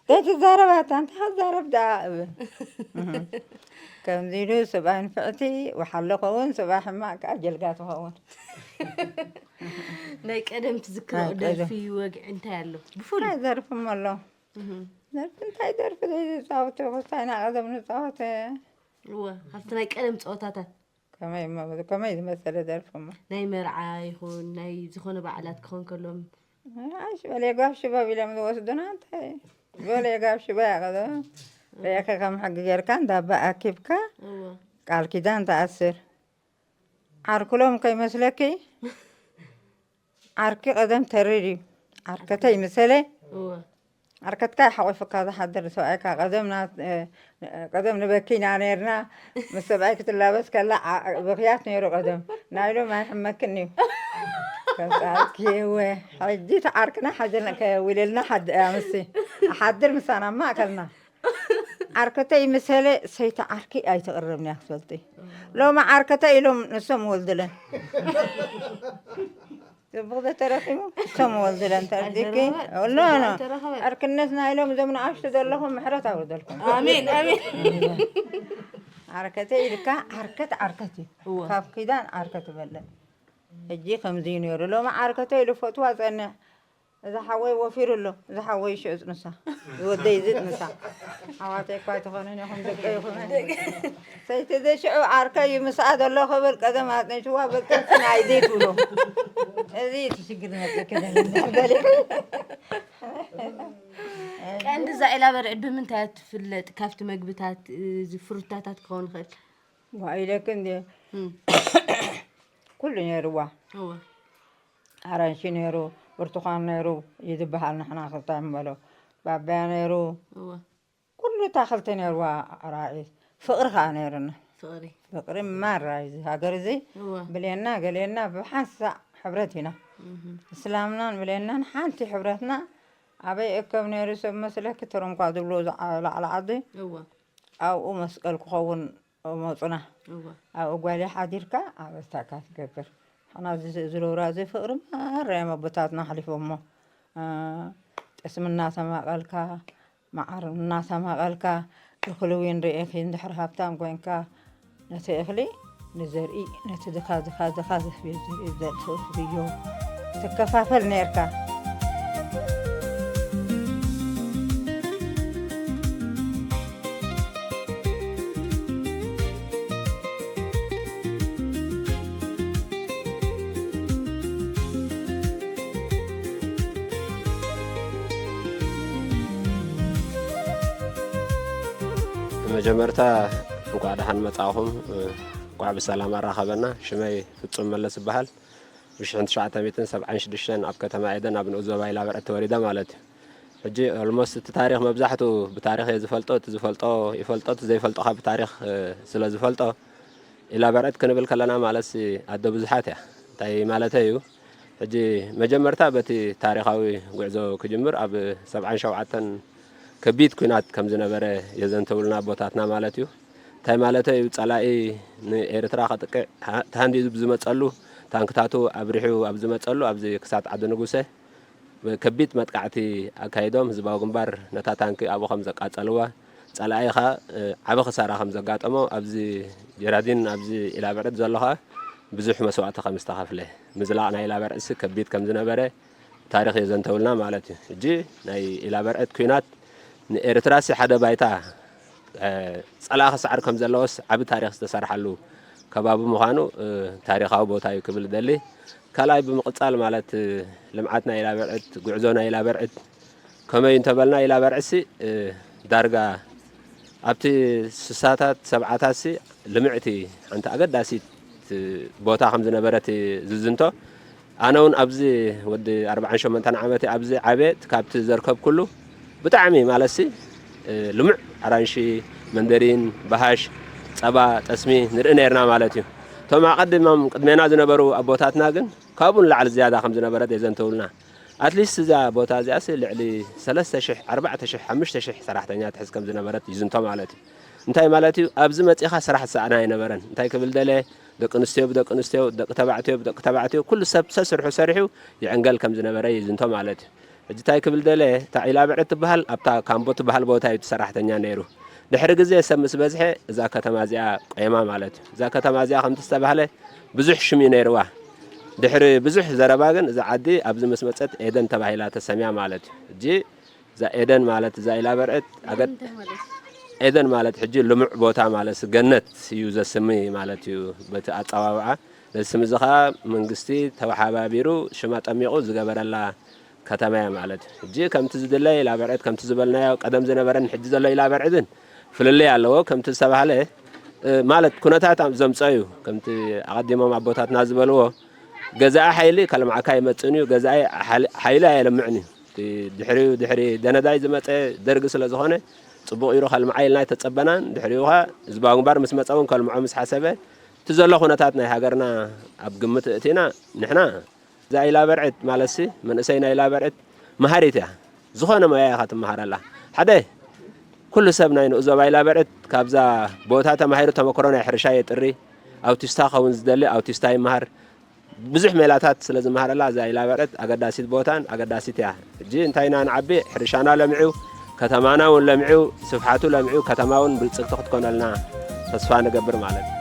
ዘይትዛረብ ኣታ እንታይ ክዛረብ ደኣ እብል ከምዚ ኢሉ ሰብኣይ ንፍዕቲ ወሓለ ኸውን ሰብኣይ ሕማቕ ከዓ ጀልጋ ትኸውን ናይ ቀደም ትዝክሮ ናይ ቀደም። ደርፊ ወግዒ እንታይ ኣሎ? ብፉል ናይ ደርፊ እሞ ኣሎ። እህ፣ ደርፊ እንታይ ደርፊ ዘይዝፃወት ይኹን፣ እንታይ ናይ ቀደም ንፃወት። እወ፣ ካብቲ ናይ ቀደም ፀወታታት ከመይ እሞ፣ ከመይ ዝመሰለ ደርፊ እሞ። ናይ መርዓ ይኹን ናይ ዝኾነ በዓላት ክኾን ከሎም ኣሽ በለ ጋብ ሽባብ ኢሎም ዝወስዱና እንታይ በለ ጋብ ሽባ ያቀደ በያከ ከም ሕጊ ጌርካ እንዳባ ኣኪብካ እወ ቃል ኪዳን ተኣስር። ዓርክሎም ከይመስለኪ ዓርኪ ቀደም ተሪር እዩ። ዓርከተይ ምሰለ እወ ዓርከትካ ሓቆፍካ ዝሓድር ሰብኣይካ ቀደም ና- እ፣ ቀደም ንበኪ ኢና ነርና። ምስ ሰብኣይ ክትላበስ ከላ ዓ- ብኽያት ነይሩ ቀደም ናይሎም ኣይሕመክን እዩ። ከብኣኪ እወ ሕጂ ተዓርክና ሓጀልና ከዊለልና ሓድ ኣምሲ ሓድር ምሳና ማእከልና ዓርከተይ ምሰለ ሰይቲ ዓርኪ ኣይትቕርብን እያ ክትፈልጢ። ሎሚ ዓርከተይ ኢሎም ንሶም ወልድለን ጽቡቕ ዘተረኺቡ እሶም ወልድለን ተርዲኪ ኣይተረኸበ- ኖ ኖ ኣይተረኸበ። ዕርክነት ናይ ሎም እዞም ንኣሽቱ ዘለኹም ምሕረት ኣውርደልኩም። ኣሜን ኣሜን። ዓርከተይ ኢልካ ዓርከት ዓርከት እዩ። እወ ካብ ኪዳን ዓርከት ይበልዕ። ሕጂ ከምዚ እዩ ነይሩ። ሎሚ ዓርከተይ ኢሉ ፈትዋ ጸንሕ። እዚ ሓወይ ወፊሩ ኣሎ። እዚ ሓወይ ሽዑ ጽንሳ። ዝወደይ እዚ ጽንሳ። ኣሕዋተይ እኳ ኣይትኾኑን ኢኹም ደቀ ይኹም። ሰይቲ እዚ ሽዑ ዓርከይ እዩ ምስኣ ዘሎ ክብል ቀደም ኣጽኒትዋ በቃ ኣይዘይ ትብሎ። እዚ እቲ ሽግር ዝመጽእኪ ዘሎ። ደሊኺ? ቀንዲ እዛ ኢላ በርዕድ ብምንታይ እያ ትፍለጥ? ካብቲ መግብታት እዚ ፍሩታታት ክኸውን ይኽእል። ዋ ኢለኪ እንዲ እም፣ ኩሉ ነይርዋ። እወ ኣራንሺ ነይሩ፣ ብርቱኳን ነይሩ እዩ ዝበሃል። ንሕና ክልተ ንበሎ ባባያ ነይሩ፣ እወ ኩሉ ታኽልቲ ነይርዋ። ኣራዒ ፍቕሪ ከዓ ነይሩና። ፍቕሪ ፍቕሪ ማራ እዚ ሃገር እዚ እወ ብሌና ገሌና ብሓንሳእ ሕብረት ኢና። እህ፣ እስላምናን ብሌናን ሓንቲ ሕብረትና ኣበይ እከብ ነይሩ ሰብ መስለኪ ትርንኳ ዝብሎ ላዕሊ ዓዲ እወ ኣብኡ መስቀል ክኸውን መፁና። እወ ኣብኡ ጓልያ ሓዲርካ ኣብ እታካ ትገብር። ሕና ዝሮራ እዚ ፍቕሪ ማራ እዮም ኣቦታትና ኣሕሊፎሞ። እ፣ ጠስሚ እናተማቐልካ መዓር እናተማቐልካ እኽሊ እውን ርኤኺ እንድሕር ሃብታም ኮይንካ ነቲ እኽሊ ንዘርኢ ነቲ ድኻ ድኻ ድኻ ዘፍርዮ ዘርኢ ዘርኢ ትእኽብዮ ትከፋፈል ነርካ። መጀመርታ እንኳዕ ደሓን መጻእኹም፣ እንኳዕ ብሰላም ኣራኸበና። ሽመይ ፍጹም መለስ ይበሃል። ብሽሕን ትሽዓተ ሚእትን ሰብዓን ሽዱሽተን ኣብ ከተማ ኤደን ኣብ ንኡስ ዞባ ኢላበርዕድ ተወሊደ ማለት እዩ። ሕጂ ኦልሞስት እቲ ታሪኽ መብዛሕቱ ብታሪኽ እየ ዝፈልጦ፣ እቲ ዝፈልጦ ይፈልጦ፣ እቲ ዘይፈልጦ ካብ ታሪኽ ስለ ዝፈልጦ ኢላበርዕድ ክንብል ከለና ማለትሲ ኣደ ብዙሓት እያ። እንታይ ማለተይ እዩ? ሕጂ መጀመርታ በቲ ታሪኻዊ ጉዕዞ ክጅምር፣ ኣብ ሰብዓን ሸውዓተን ከቢድ ኲናት ከም ዝነበረ የዘንተውልና ኣቦታትና ማለት እዩ። እንታይ ማለተይ እዩ? ጸላኢ ንኤርትራ ከጥቅዕ ተሃንዲዱ ብዝመጸሉ፣ ታንክታቱ ኣብሪሑ ኣብ ዝመጸሉ፣ ኣብዚ ክሳት ዓዲ ንጉሰ ከቢድ መጥቃዕቲ ኣካይዶም፣ ህዝባዊ ግንባር ነታ ታንኪ ኣብኡ ከም ዘቃጸልዋ፣ ጸላኢ ኸኣ ዓቢ ክሳራ ከም ዘጋጠሞ፣ ኣብዚ ጀራዲን ኣብዚ ኢላበርዕድ ዘሎ ኸኣ ብዙሕ መስዋእቲ ከም ዝተኸፍለ፣ ምዝላቕ ናይ ኢላበርዕድሲ ከቢድ ከም ዝነበረ ታሪኽ የዘንተውልና ማለት እዩ። ሕጂ ናይ ኢላበርዕድ ኲናት ንኤርትራሲ ሓደ ባይታ ጸላኢ ክስዓር ከም ዘለዎስ ዓቢ ታሪኽ ዝተሰርሓሉ ከባቢ ምዃኑ ታሪኻዊ ቦታ እዩ ክብል እደሊ። ካልኣይ ብምቕጻል ማለት ልምዓት ናይ ኢላበርዕድ፣ ጉዕዞ ናይ ኢላበርዕድ ከመይ እንተበልና ኢላበርዕድሲ ዳርጋ ኣብቲ ስሳታት ሰብዓታትሲ ልምዕቲ ሓንቲ ኣገዳሲት ቦታ ከም ዝነበረት ዝዝንቶ። ኣነ እውን ኣብዚ ወዲ ኣርባዓን ሸሞንተን ዓመት ኣብዚ ዓብየ፣ ካብቲ ዘርከብኩሉ ብጣዕሚ ማለትሲ ልሙዕ ኣራንሺ፣ መንደሪን፣ በሃሽ፣ ጸባ፣ ጠስሚ ንርኢ ነርና ማለት እዩ። እቶም ኣቐድሞም ቅድሜና ዝነበሩ ኣቦታትና ግን ካብኡ ንላዕሊ ዝያዳ ከም ዝነበረት የዘንተውልና። ኣትሊስት እዛ ቦታ እዚኣሲ ልዕሊ ሰለስተ ሽሕ፣ ኣርባዕተ ሽሕ፣ ሓሙሽተ ሽሕ ሰራሕተኛ ትሕዝ ከም ዝነበረት ይዝንቶ ማለት እዩ። እንታይ ማለት እዩ? ኣብዚ መጺኻ ስራሕ ዝሰኣነ ኣይነበረን። እንታይ ክብል ደለ? ደቂ ኣንስትዮ ብደቂ ኣንስትዮ፣ ደቂ ተባዕትዮ ብደቂ ተባዕትዮ፣ ኩሉ ሰብ ሰስርሑ ሰሪሑ ይዕንገል ከም ዝነበረ ይዝንቶ ማለት እዩ። ሕጂ እንታይ ክብል ደለ? እታ ኢላብዕድ ትበሃል ኣብታ ካምቦ ትበሃል ቦታ እዩ እቲ ሰራሕተኛ ነይሩ። ድሕሪ ግዜ ሰብ ምስ በዝሐ እዛ ከተማ እዚኣ ቆየማ ማለት እዩ። እዛ ከተማ እዚኣ ከምቲ ዝተባህለ ብዙሕ ሽም እዩ ነይርዋ። ድሕሪ ብዙሕ ዘረባ ግን እዛ ዓዲ ኣብዚ ምስ መጸት ኤደን ተባሂላ ተሰምያ ማለት እዩ። ሕጂ እዛ ኤደን ማለት እዛ ኢላ በርዕት ኣገድ-፣ ኤደን ማለት ሕጂ ልሙዕ ቦታ ማለት ገነት እዩ ዘስሚ ማለት እዩ በቲ ኣጸዋውዓ። ነዚ ስም እዚ ኸኣ መንግስቲ ተወሓባቢሩ ሽማ ጠሚቑ ዝገበረላ ከተማ እያ ማለት እዩ። ሕጂ ከምቲ ዝድለ ኢላ በርዕት፣ ከምቲ ዝበልናዮ ቀደም ዝነበረን ሕጂ ዘሎ ኢላ በርዕድን ፍልልይ ኣለዎ። ከምቲ ዝተባህለ፣ እ፣ ማለት ኩነታት ኣብ ዘምጸኦ እዩ። ከምቲ ኣቐዲሞም ኣቦታትና ዝበልዎ፣ ገዛኢ ሓይሊ ከልምዓካ ኣይመጽእን እዩ፣ ገዛኢ ሓል-፣ ሓይሊ ኣየልምዕን እዩ። እቲ ድሕሪኡ፣ ድሕሪ ደነዳይ ዝመጸ ደርጊ ስለ ዝኾነ፣ ጽቡቕ ኢሉ ከልምዓ ኢልና ኣይተጸበናን። ድሕሪኡ ኸኣ ህዝባዊ ግንባር ምስ መጸ እውን ከልምዖ ምስ ሓሰበ፣ እቲ ዘሎ ኩነታት ናይ ሃገርና ኣብ ግምት እእቲና፣ ንሕና እዛ ኢላ በርዕት ማለትሲ፣ መንእሰይና ኢላ በርዕት መሃሪት እያ። ዝኾነ ሞያ ኢኻ ትመሃረላ። ሓደ፣ ኩሉ ሰብ ናይ ንኡ ዞባ ኢላ በርዕት ካብዛ ቦታ ተማሂሩ ተመክሮ ናይ ሕርሻ የጥሪ፣ ኣውቲስታ ከውን ዝደሊ ኣውቲስታ ይመሃር። ብዙሕ ሜላታት ስለ ዝመሃረላ እዛ ኢላ በርዕት ኣገዳሲት ቦታን ኣገዳሲት እያ። ሕጂ እንታይ ኢና ንዓቢ? ሕርሻና ለሚዑ፣ ከተማና እውን ለሚዑ፣ ስፍሓቱ ለሚዑ፣ ከተማ እውን ብልጽግቲ ክትኮነልና ተስፋ ንገብር ማለት እዩ።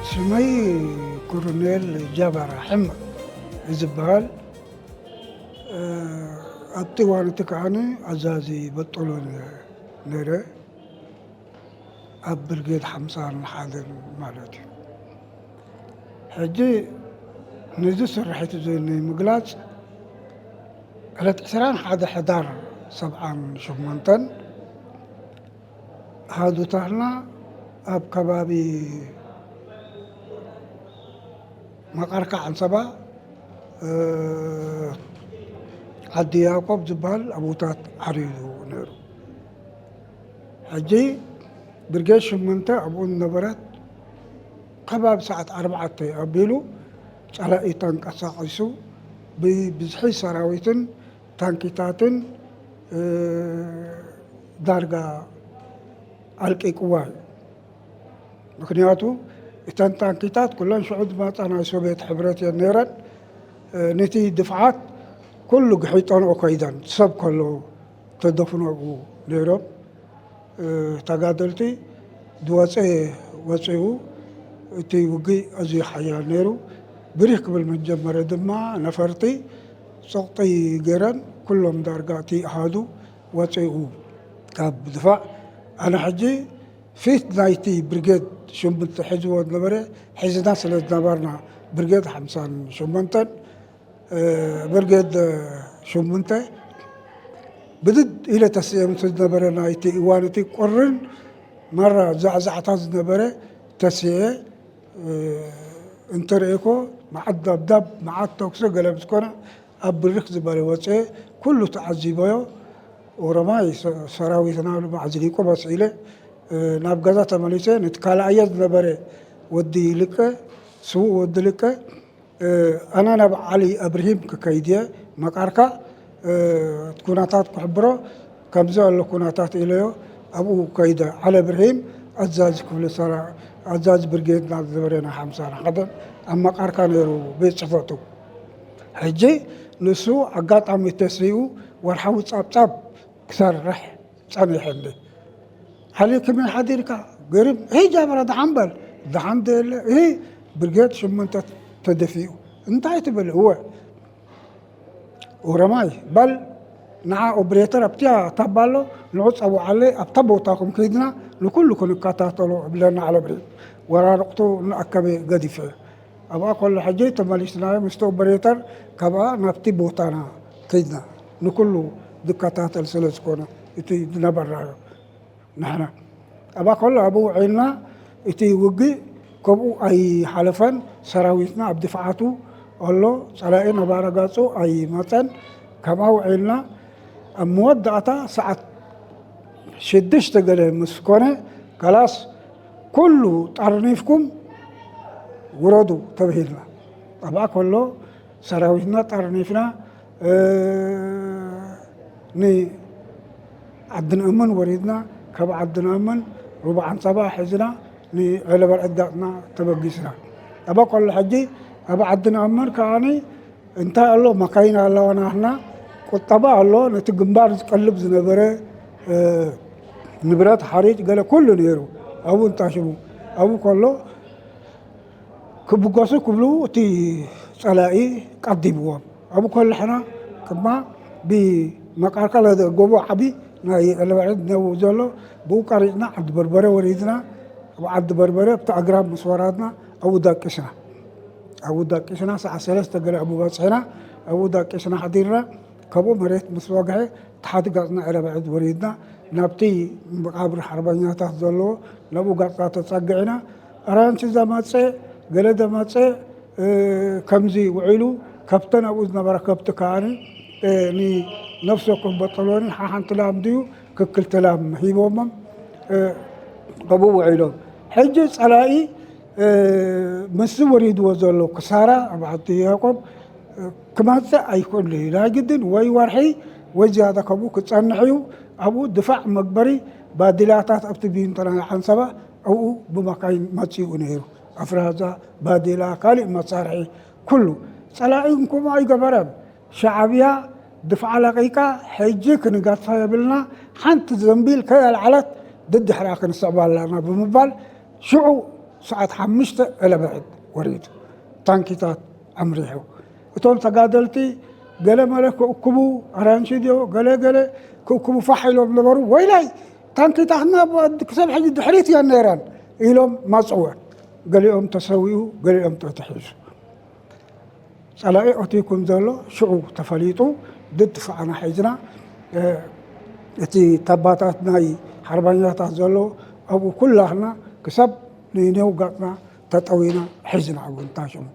ስመይ ኮሎኔል ጃባር ሓመድ እዩ ዝበሃል። እ፣ ኣብቲ እዋን እቲ ከዓኒ ኣዛዚ በጦሎ ነይረ። ኣብ ብርጌድ ሓምሳን ሓደን ማለት እዩ። ሕጂ ነዚ ስርሒት እዚ ንምግላጽ ዕለት ዕስራን ሓደ ሕዳር ሰብዓን ሸሞንተን ኣሃዱታትና ኣብ ከባቢ መቓርካ ዓንሰባ፣ እ፣ ዓዲ ያዕቆብ ዝበሃል ኣቦታት ዓሪዱ ነይሩ። ሕጂ ብርጌድ ሸሞንተ ኣብኡ ዝነበረት ከባቢ ሰዓት ኣርባዕተ ኣቢሉ ጸላኢ ተንቀሳቒሱ ብብዝሒ ሰራዊትን ታንኪታትን፣ እ፣ ዳርጋ ኣልቂቅዋ እዩ። ምኽንያቱ እተን ታንኪታት ኩለን ሽዑ ዝመጻ ናይ ሶቪየት ሕብረት እየን ነይረን። እ፣ ነቲ ድፍዓት ኩሉ ግሒጠንኦ ከይደን ሰብ ከሎ ተደፍነኡ ነይሮም። እ፣ ተጋደልቲ ዝወፀ ወፂኡ። እቲ ውግእ ኣዝዩ ሓያል ነይሩ። ብሪኽ ክብል ምስ ጀመረ ድማ ነፈርቲ ጸቕጢ ገይረን ኩሎም ዳርጋ እቲ ኣሃዱ ወፂኡ ካብ ድፋዕ። ኣነ ሕጂ ፊት ናይቲ ብርጌድ ሸሞንተ ሒዝዎ ዝነበረ፣ ሒዝና ስለ ዝነበርና ብርጌድ ሓምሳን ሸሞንተን፣ እ፣ ብርጌድ ሸሞንተ ብድድ ኢለ ተስኤ ምስ ዝነበረ ናይቲ እዋን እቲ ቁርን ማራ ዛዕዛዕታ ዝነበረ ተስኤ፣ እ፣ እንተርእየኮ መዓት ዳብዳብ፣ መዓት ተኩሲ ገለ ምስ ኮነ ኣብ ብርክ ዝበለ ወፅኤ ኩሉ ተዓዚበዮ። ኦሮማይ ሰ-፣ ሰራዊትና ኢሉ ኣዕዝሊቁ መስ ኢለ፣ እ፣ ናብ ገዛ ተመሊሰ። ነቲ ካልኣየ ዝነበረ ወዲ ይልቀ፣ ስዉእ ወዲ ልቀ፣ እ፣ ኣነ ናብ ዓሊ እብርሂም ክከይድ እየ፣ መቃርካ፣ እ፣ ኩነታት ክሕብሮ፣ ከምዚ ኣሎ ኩነታት ኢለዮ። ኣብኡ ከይደ፣ ዓሊ እብርሂም ኣዛዚ ክፍሊ ሰራ-፣ ኣዛዚ ብርጌድና ዝነበረ ናይ ሓምሳን ሓደን ኣብ መቃርካ ነይሩ ቤት ጽሕፈቱ። ሕጂ ንሱ ኣጋጣሚ ተሲኡ ወርሓዊ ጻብጻብ ክሰርሕ ጸኒሐኒ። ዓሊ፣ ከመይ ሓዲርካ? ገሪም። "ሄይ ጃበራ፣ ደሓን በል። ደሓን ደለ። እሂ፣ ብርጌድ ሸሞንተ ተደፊኡ። እንታይ ትብል?" "እወ፣ ኦሮማይ፣ በል፣ ንዓ ኦፕሬተር ኣብቲያ ታባ ኣሎ፣ ንዑ ጸውዓለይ፣ ኣብታ ቦታኹም ከይድና ንኩሉ ክንከታተሎ" እብለና ዓሊ ብርሂም። ወራርቕቱ እናኣከበ ገዲፈ። ኣብኣ ከሎ ሕጂ ተመሊስናዮ ምስቲ ኦፐሬተር፣ ካብኣ ናብቲ ቦታና ከይድና፣ ንኩሉ ዝከታተል ስለ ዝኾነ እቲ ዝነበርናዮ ንሕና። ኣብኣ ከሎ ኣብኡ ውዒልና፣ እቲ ውግእ ከምኡ ኣይሓለፈን። ሰራዊትና ኣብ ድፍዓቱ ኣሎ። ጸላኢ ነባረ ገጹ ኣይመጸን። ከምኣ ውዒልና ኣብ መወዳእታ ሰዓት ሽዱሽተ ገለ ምስ ኮነ፣ ከላስ ኩሉ ጠርኒፍኩም ውረዱ ተብሂልና። ኣብኣ ከሎ ሰራዊትና ጠርኒፍና፣ እ፣ ንዓዲ ንእምን ወሪድና፣ ካብ ዓዲ ንእምን ሩባ ዓንሰባ ሒዝና ንዕለበል ዕዳጥና ተበጊስና። ኣብ ከሎ ሕጂ ኣብ ዓዲ ንእምን ከዓኒ እንታይ ኣሎ፣ መካይን ኣለዋ ናህና፣ ቁጠባ ኣሎ፣ ነቲ ግንባር ዝቀልብ ዝነበረ፣ እ፣ ንብረት ሓሪጭ ገለ ኩሉ ነይሩ። ኣብኡ እንታሽሙ ኣብኡ ከሎ ክብገሱ ክብሉ እቲ ጸላኢ ቀዲምዎም። ኣብኡ ከሎ ሕና ድማ ብመቃርቀለ ጎቦ ዓቢ ናይ ዕለበል ዕድ ነብኡ ዘሎ ብኡ ቀሪጽና ዓዲ በርበረ ወሪድና። ኣብ ዓዲ በርበረ ኣብቲ ኣግራብ ምስ ወራድና ኣብኡ ደቂስና። ኣብኡ ደቂስና ሰዓት ሰለስተ ገለ ኣብኡ በጽሕና። ኣብኡ ደቂስና ሓዲርና። ካብኡ መሬት ምስ ወግሐ ተሓቲ ገጽና ዕለበል ዕድ ወሪድና። ናብቲ መቃብር ሓርበኛታት ዘለዎ ናብኡ ገጽና ተጸጊዕና። ኣራንሺ ዘመጸ፣ ገለ ዘመጸ፣ እ፣ ከምዚ ውዒሉ ካብተን ኣብኡ ዝነበራ ከብቲ ከዓኒ፣ እ፣ ንነፍሲ ወከፍ በጠሎኒ ሓሓንቲ ላም ድዩ ክክልተ ላም ሂቦሞም፣ እ፣ ኣብኡ ውዒሎም። ሕጂ ጸላኢ፣ እ፣ ምስዚ ወሪድዎ ዘሎ ክሳራ ኣብ ዓዲ ያዕቆብ፣ እ፣ ክመጽእ ኣይክእሉ እዩ። ናይ ግድን ወይ ወርሒ ወይ ዝያዳ ከምኡ ክጸንሕ እዩ። ኣብኡ ድፋዕ መግበሪ ባዲላታት ኣብቲ ቢንቶ ናይ ዓንሰባ ኣብኡ ብመካይን መጺኡ ነይሩ። ኣፍራዛ፣ ባዲላ፣ ካልእ መሳርሒ ኩሉ። ጸላኢ እውን ከምኡ ኣይገበረን። ሻዕብያ ድፍዓ ለቂቃ፣ ሕጂ ክንገድፋ የብልና፣ ሓንቲ ዘንቢል ከየልዓለት ድድሕራ ክንስዕባ ኣለና ብምባል ሽዑ ሰዓት ሓሙሽተ ዕለበል ዕድ ወሪዱ። ታንኪታት ኣምሪሑ። እቶም ተጋደልቲ ገለ መለ ክእክቡ፣ ኣራንሺ ድዮ ገለ ገለ ክእክቡ ፋሕ ኢሎም ነበሩ። "ወይላይ፣ ታንኪታትና ብ-፣ ክሳብ ሕጂ ድሕሪት እየን ነይረን" ኢሎም መጽወ። ገሊኦም ተሰዊኡ፣ ገሊኦም ተተሒዙ። ጸላኢ ኣትዩ ከም ዘሎ ሽዑ ተፈሊጡ፣ ድድፍዓና ሒዝና፣ እ፣ እቲ ተባታት ናይ ሓርበኛታት ዘሎ ኣብኡ ኩላህና ክሳብ ንኔው ገጽና ተጠዊና ሒዝና ኣብኡ እንታሽሙ።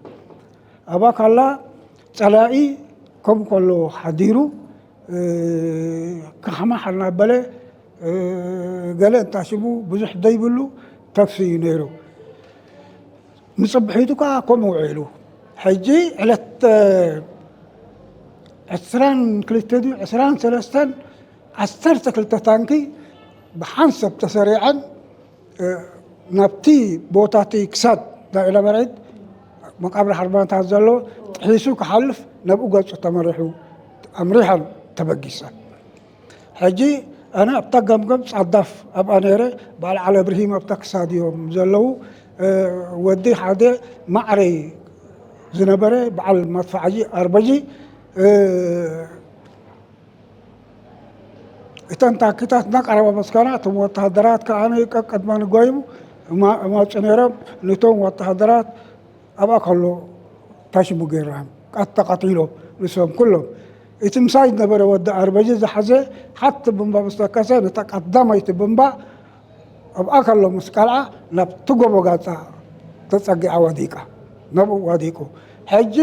ኣባ ካላ ጸላኢ ከም ከሎ ሓዲሩ፣ እ፣ ካሕማሕ እናበለ፣ እ፣ ገለ እንታሽሙ ብዙሕ ዘይብሉ ተኩሲ እዩ ነይሩ። ንጽብሒቱ ከኣ ከምኡ ውዒሉ። ሕጂ ዕለት፣ እ፣ ዕስራን ክልተ ድዩ ዕስራን ሰለስተን፣ ዓሰርተ ክልተ ታንኪ ብሓንሰብ ተሰሪዐን፣ እ፣ ናብቲ ቦታ እቲ ክሳድ ናይ ዕለበል ዕድ መቃብር ሓርበኛታት ዘሎ ጥሒሱ ክሓልፍ ናብኡ ገጹ ተመሪሑ ኣምሪሐን ተበጊሰን። ሕጂ ኣነ ኣብታ ገምገም ጻዳፍ ኣብኣ ነይረ፣ በዓል ዓሊ እብርሂም ኣብታ ክሳድ እዮም ዘለዉ። እ፣ ወዲ ሓደ ማዕረይ ዝነበረ በዓል መድፍዓጂ ኣርበጂ፣ እ፣ እተን ታንኪታት እናቀረባ መስካና፣ እቶም ወተሃደራት ከኣ ቀቀድማ ንጓይቡ እማ-፣ እማጹ ነይሮም። ነቶም ወተሃደራት ኣብኣ ከሎ ታሽሙ ገይርናም። ቀጥ ተቐቲሎም ንሶም ኩሎም። እቲ ምሳይ ዝነበረ ወዲ ኣርበጂ ዝሓዘ ሓንቲ ብምባ ምስ ተከሰ፣ ነታ ቀዳመይቲ ብምባ ኣብኣ ከሎ ምስ ቀልዓ ናብቲ ጎቦ ጋጻ ተጸጊዓ ወዲቃ። ናብኡ ወዲቁ። ሕጂ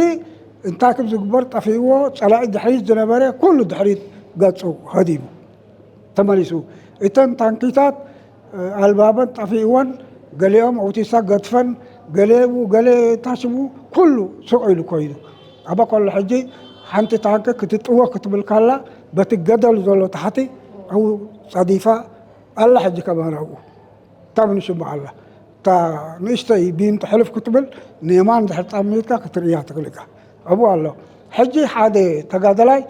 እንታይ ከም ዝግበር ጠፊእዎ፣ ጸላኢ ድሕሪት ዝነበረ ኩሉ ድሕሪት ገጹ ሃዲሙ። ተመሊሱ። እተን ታንኪታት፣ እ፣ ኣልባበን ጠፊእወን፣ ገሊኦም ኣውቲሳ ገድፈን፣ ገሌኡ፣ ገሌ ታሽሙ፣ ኩሉ ስቕ ኢሉ ኮይኑ። ኣበ ከሎ ሕጂ ሓንቲ ታንኪ ክትጥወ ክትብል ከላ፣ በቲ ገደል ዘሎ ታሕቲ ኣብኡ ጸዲፋ ኣላ። ሕጂ ከማን ኣብኡ እታ ብንሽማ ኣላ። እታ ንእሽተይ ቢንቶ ሕልፍ ክትብል ንየማን ድሕር ጻሚድካ ክትርእያ ትኽእል ኢኻ። ኣብኡ ኣሎ። ሕጂ ሓደ ተጋደላይ፣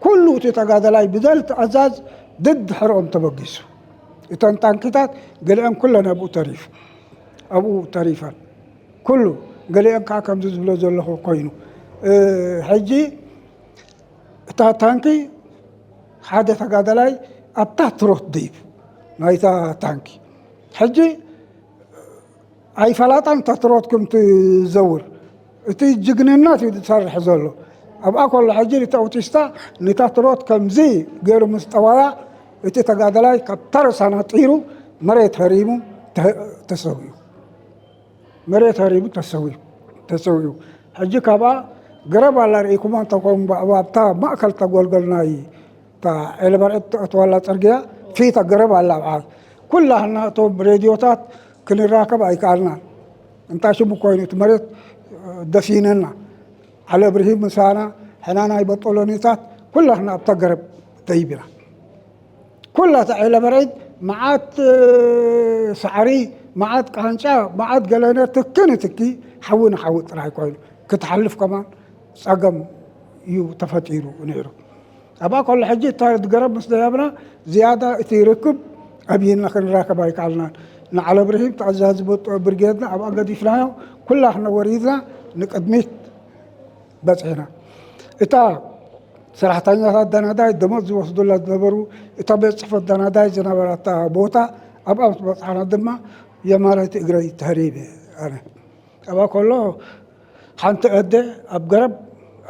ኩሉ እቲ ተጋደላይ ብደል ትእዛዝ ድድሕርኦም ተበጊሱ። እተን ታንኪታት ገሊአን ኩለን ኣብኡ ተሪፉ፣ ኣብኡ ተሪፈን። ኩሉ ገሊአን ከዓ ከምዚ ዝብሎ ዘለኹ ኮይኑ። እ፣ ሕጂ እታ ታንኪ ሓደ ተጋደላይ ኣብታ ትሮት ደይቡ ናይታ ታንኪ። ሕጂ ኣይፈላጣን እታ ትሮት ከም ትዘውር። እቲ ጅግንነት እዩ ዝሰርሕ ዘሎ። ኣብኣ ከሎ ሕጂ እቲ ኣውቲስታ ነታ ትሮት ከምዚ ገይሩ ምስ ጠወያ፣ እቲ ተጋደላይ ካብ ተረሳ ነጢሩ መሬት ሃሪሙ ተ-፣ ተሰዊኡ። መሬት ሃሪቡ ተሰዊኡ ተሰዊኡ። ሕጂ ካብኣ ገረብ ኣላ ርኢኩማ እንተኾን፣ ኣብታ ማእከል ተጎልገል ናይ እታ ዒለበርዒድ ትኣትወላ ጽርግያ ፊታ ገረብ ኣላ ኣብዓ። ኩላህና እቶም ሬድዮታት ክንራከብ ኣይከኣልናን። እንታይ ሽሙ ኮይኑ እቲ መሬት ደፊነና። ዓሊ እብርሂም ምሳና፣ ሕና ናይ በጦሎኒታት ኩላህና ኣብታ ገረብ ደይብና። ኩላ እታ ዒለበርዒድ መዓት ሳዕሪ፣ መዓት ቃንጫ፣ መዓት ገለነ ትኪ ንትኪ ሓዊ ንሓዊ ጥራይ ኮይኑ ክትሓልፍ ከማን ጸገም እዩ ተፈጢሩ ነይሩ። ኣብኣ ከሎ ሕጂ እታ ገረብ ምስ ደያብና ዝያዳ እቲ ርክብ ኣብይና ክንራከብ ኣይከኣልናን። ንዓሊ እብርሂም ተኣዛዚ ብርጌድና ኣብኣ ገዲፍናዮ ኩላህና ወሪድና ንቅድሚት በጺሕና። እታ ሰራሕተኛታት ዳናዳይ ደሞዝ ዝወስዱላ ዝነበሩ፣ እታ ቤት ጽሕፈት ዳናዳይ ዝነበረታ ቦታ ኣብኣ ምስ በጻሕና ድማ የማናይቲ እግረይ ተህሪበ ኣነ። ኣብኣ ከሎ ሓንቲ ኣደ ኣብ ገረብ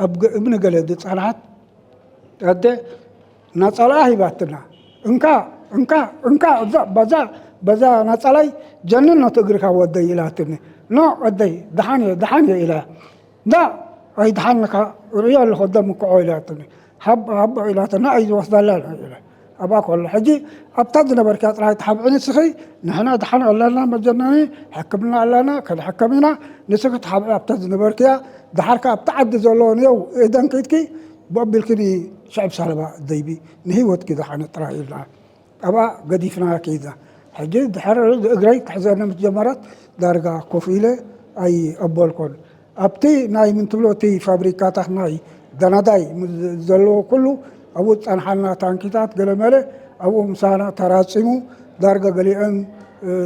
ኣብ ገ- እምኒ ገለ ዝጸንሓት ኣደ ናጸላኣ ሂባትና። እንካ እንካ እንካ እዛ በዛ በዛ ናጸላይ ጀንን ነቲ እግርካ ወደይ ኢላትኒ። ኖ ኣደይ ደሓን እየ ደሓን እየ ኢላ። ዳ ኣይድሓንካ ርእዮ ኣለኹ ደምክዖ ኢላትኒ። ሃብ ሃቦ ኢላትና እዩ ዝወስዳላ ኢለ። ኣብኣ ከሎ ሕጂ ኣብታ ዝነበርካ ጥራይ ተሓብዒ ንስኺ ንሕና ድሓን ኣለና መጀነኒ ሕክምና ኣለና ክንሕከም ኢና። ንስኺ ተሓብዒ ኣብታ ዝነበርክያ ድሓርካ ኣብቲ ዓዲ ዘለዎ ንየው ኤደን ከይድኪ ብኣቢልክኒ ሽዕብ ሳለባ ደይቢ ንህይወትኪ ድሓነ ጥራይ ኢልና። ኣብኣ ገዲፍና ከይድና። ሕጂ ድሕሪ እግረይ ክሕዘኒ ምስ ጀመረት ዳርጋ ኮፍ ኢለ ኣይቐበልኩን። ኣብቲ ናይ ምን ትብሎ እቲ ፋብሪካታት ናይ ደናዳይ ምስ ዘለዎ ኩሉ ኣብኡ ዝጸንሓና ታንኪታት ገለመለ ኣብኡ ምሳና ተራጺሙ ዳርጋ ገሊአን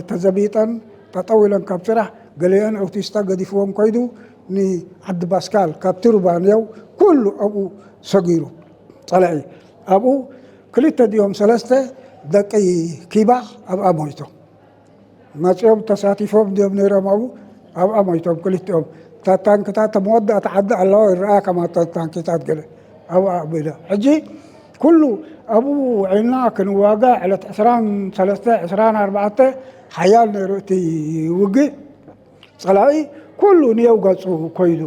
ተዘቢጠን ጠጠው ኢለን ካብ ስራሕ ገሊአን ኣውቲስታ ገዲፍዎም ከይዱ ንዓዲ ባስካል ካብቲ ሩባ ንየው ኩሉ ኣብኡ ሰጊሩ። ጸላኢ ኣብኡ ክልተ ድዮም ሰለስተ ደቂ ኪባ ኣብኣ ሞይቶም መጺኦም ተሳቲፎም ድዮም ነይሮም ኣብኡ ኣብኣ ሞይቶም ክልቲኦም። እታ ታንክታት መወዳእታ ዓዲ ኣለዋ ይረኣያ ከማታ ታንክታት ገለ ኣብኣ ኣቢለ ሕጂ ኩሉ ኣብኡ ውዒልና ክንዋጋእ ዕለት ዕስራን ሰለስተ ዕስራን ኣርባዕተ ሓያል ነይሩ እቲ ውግእ። ጸላኢ ኩሉ ንየው ገጹ ኮይዱ፣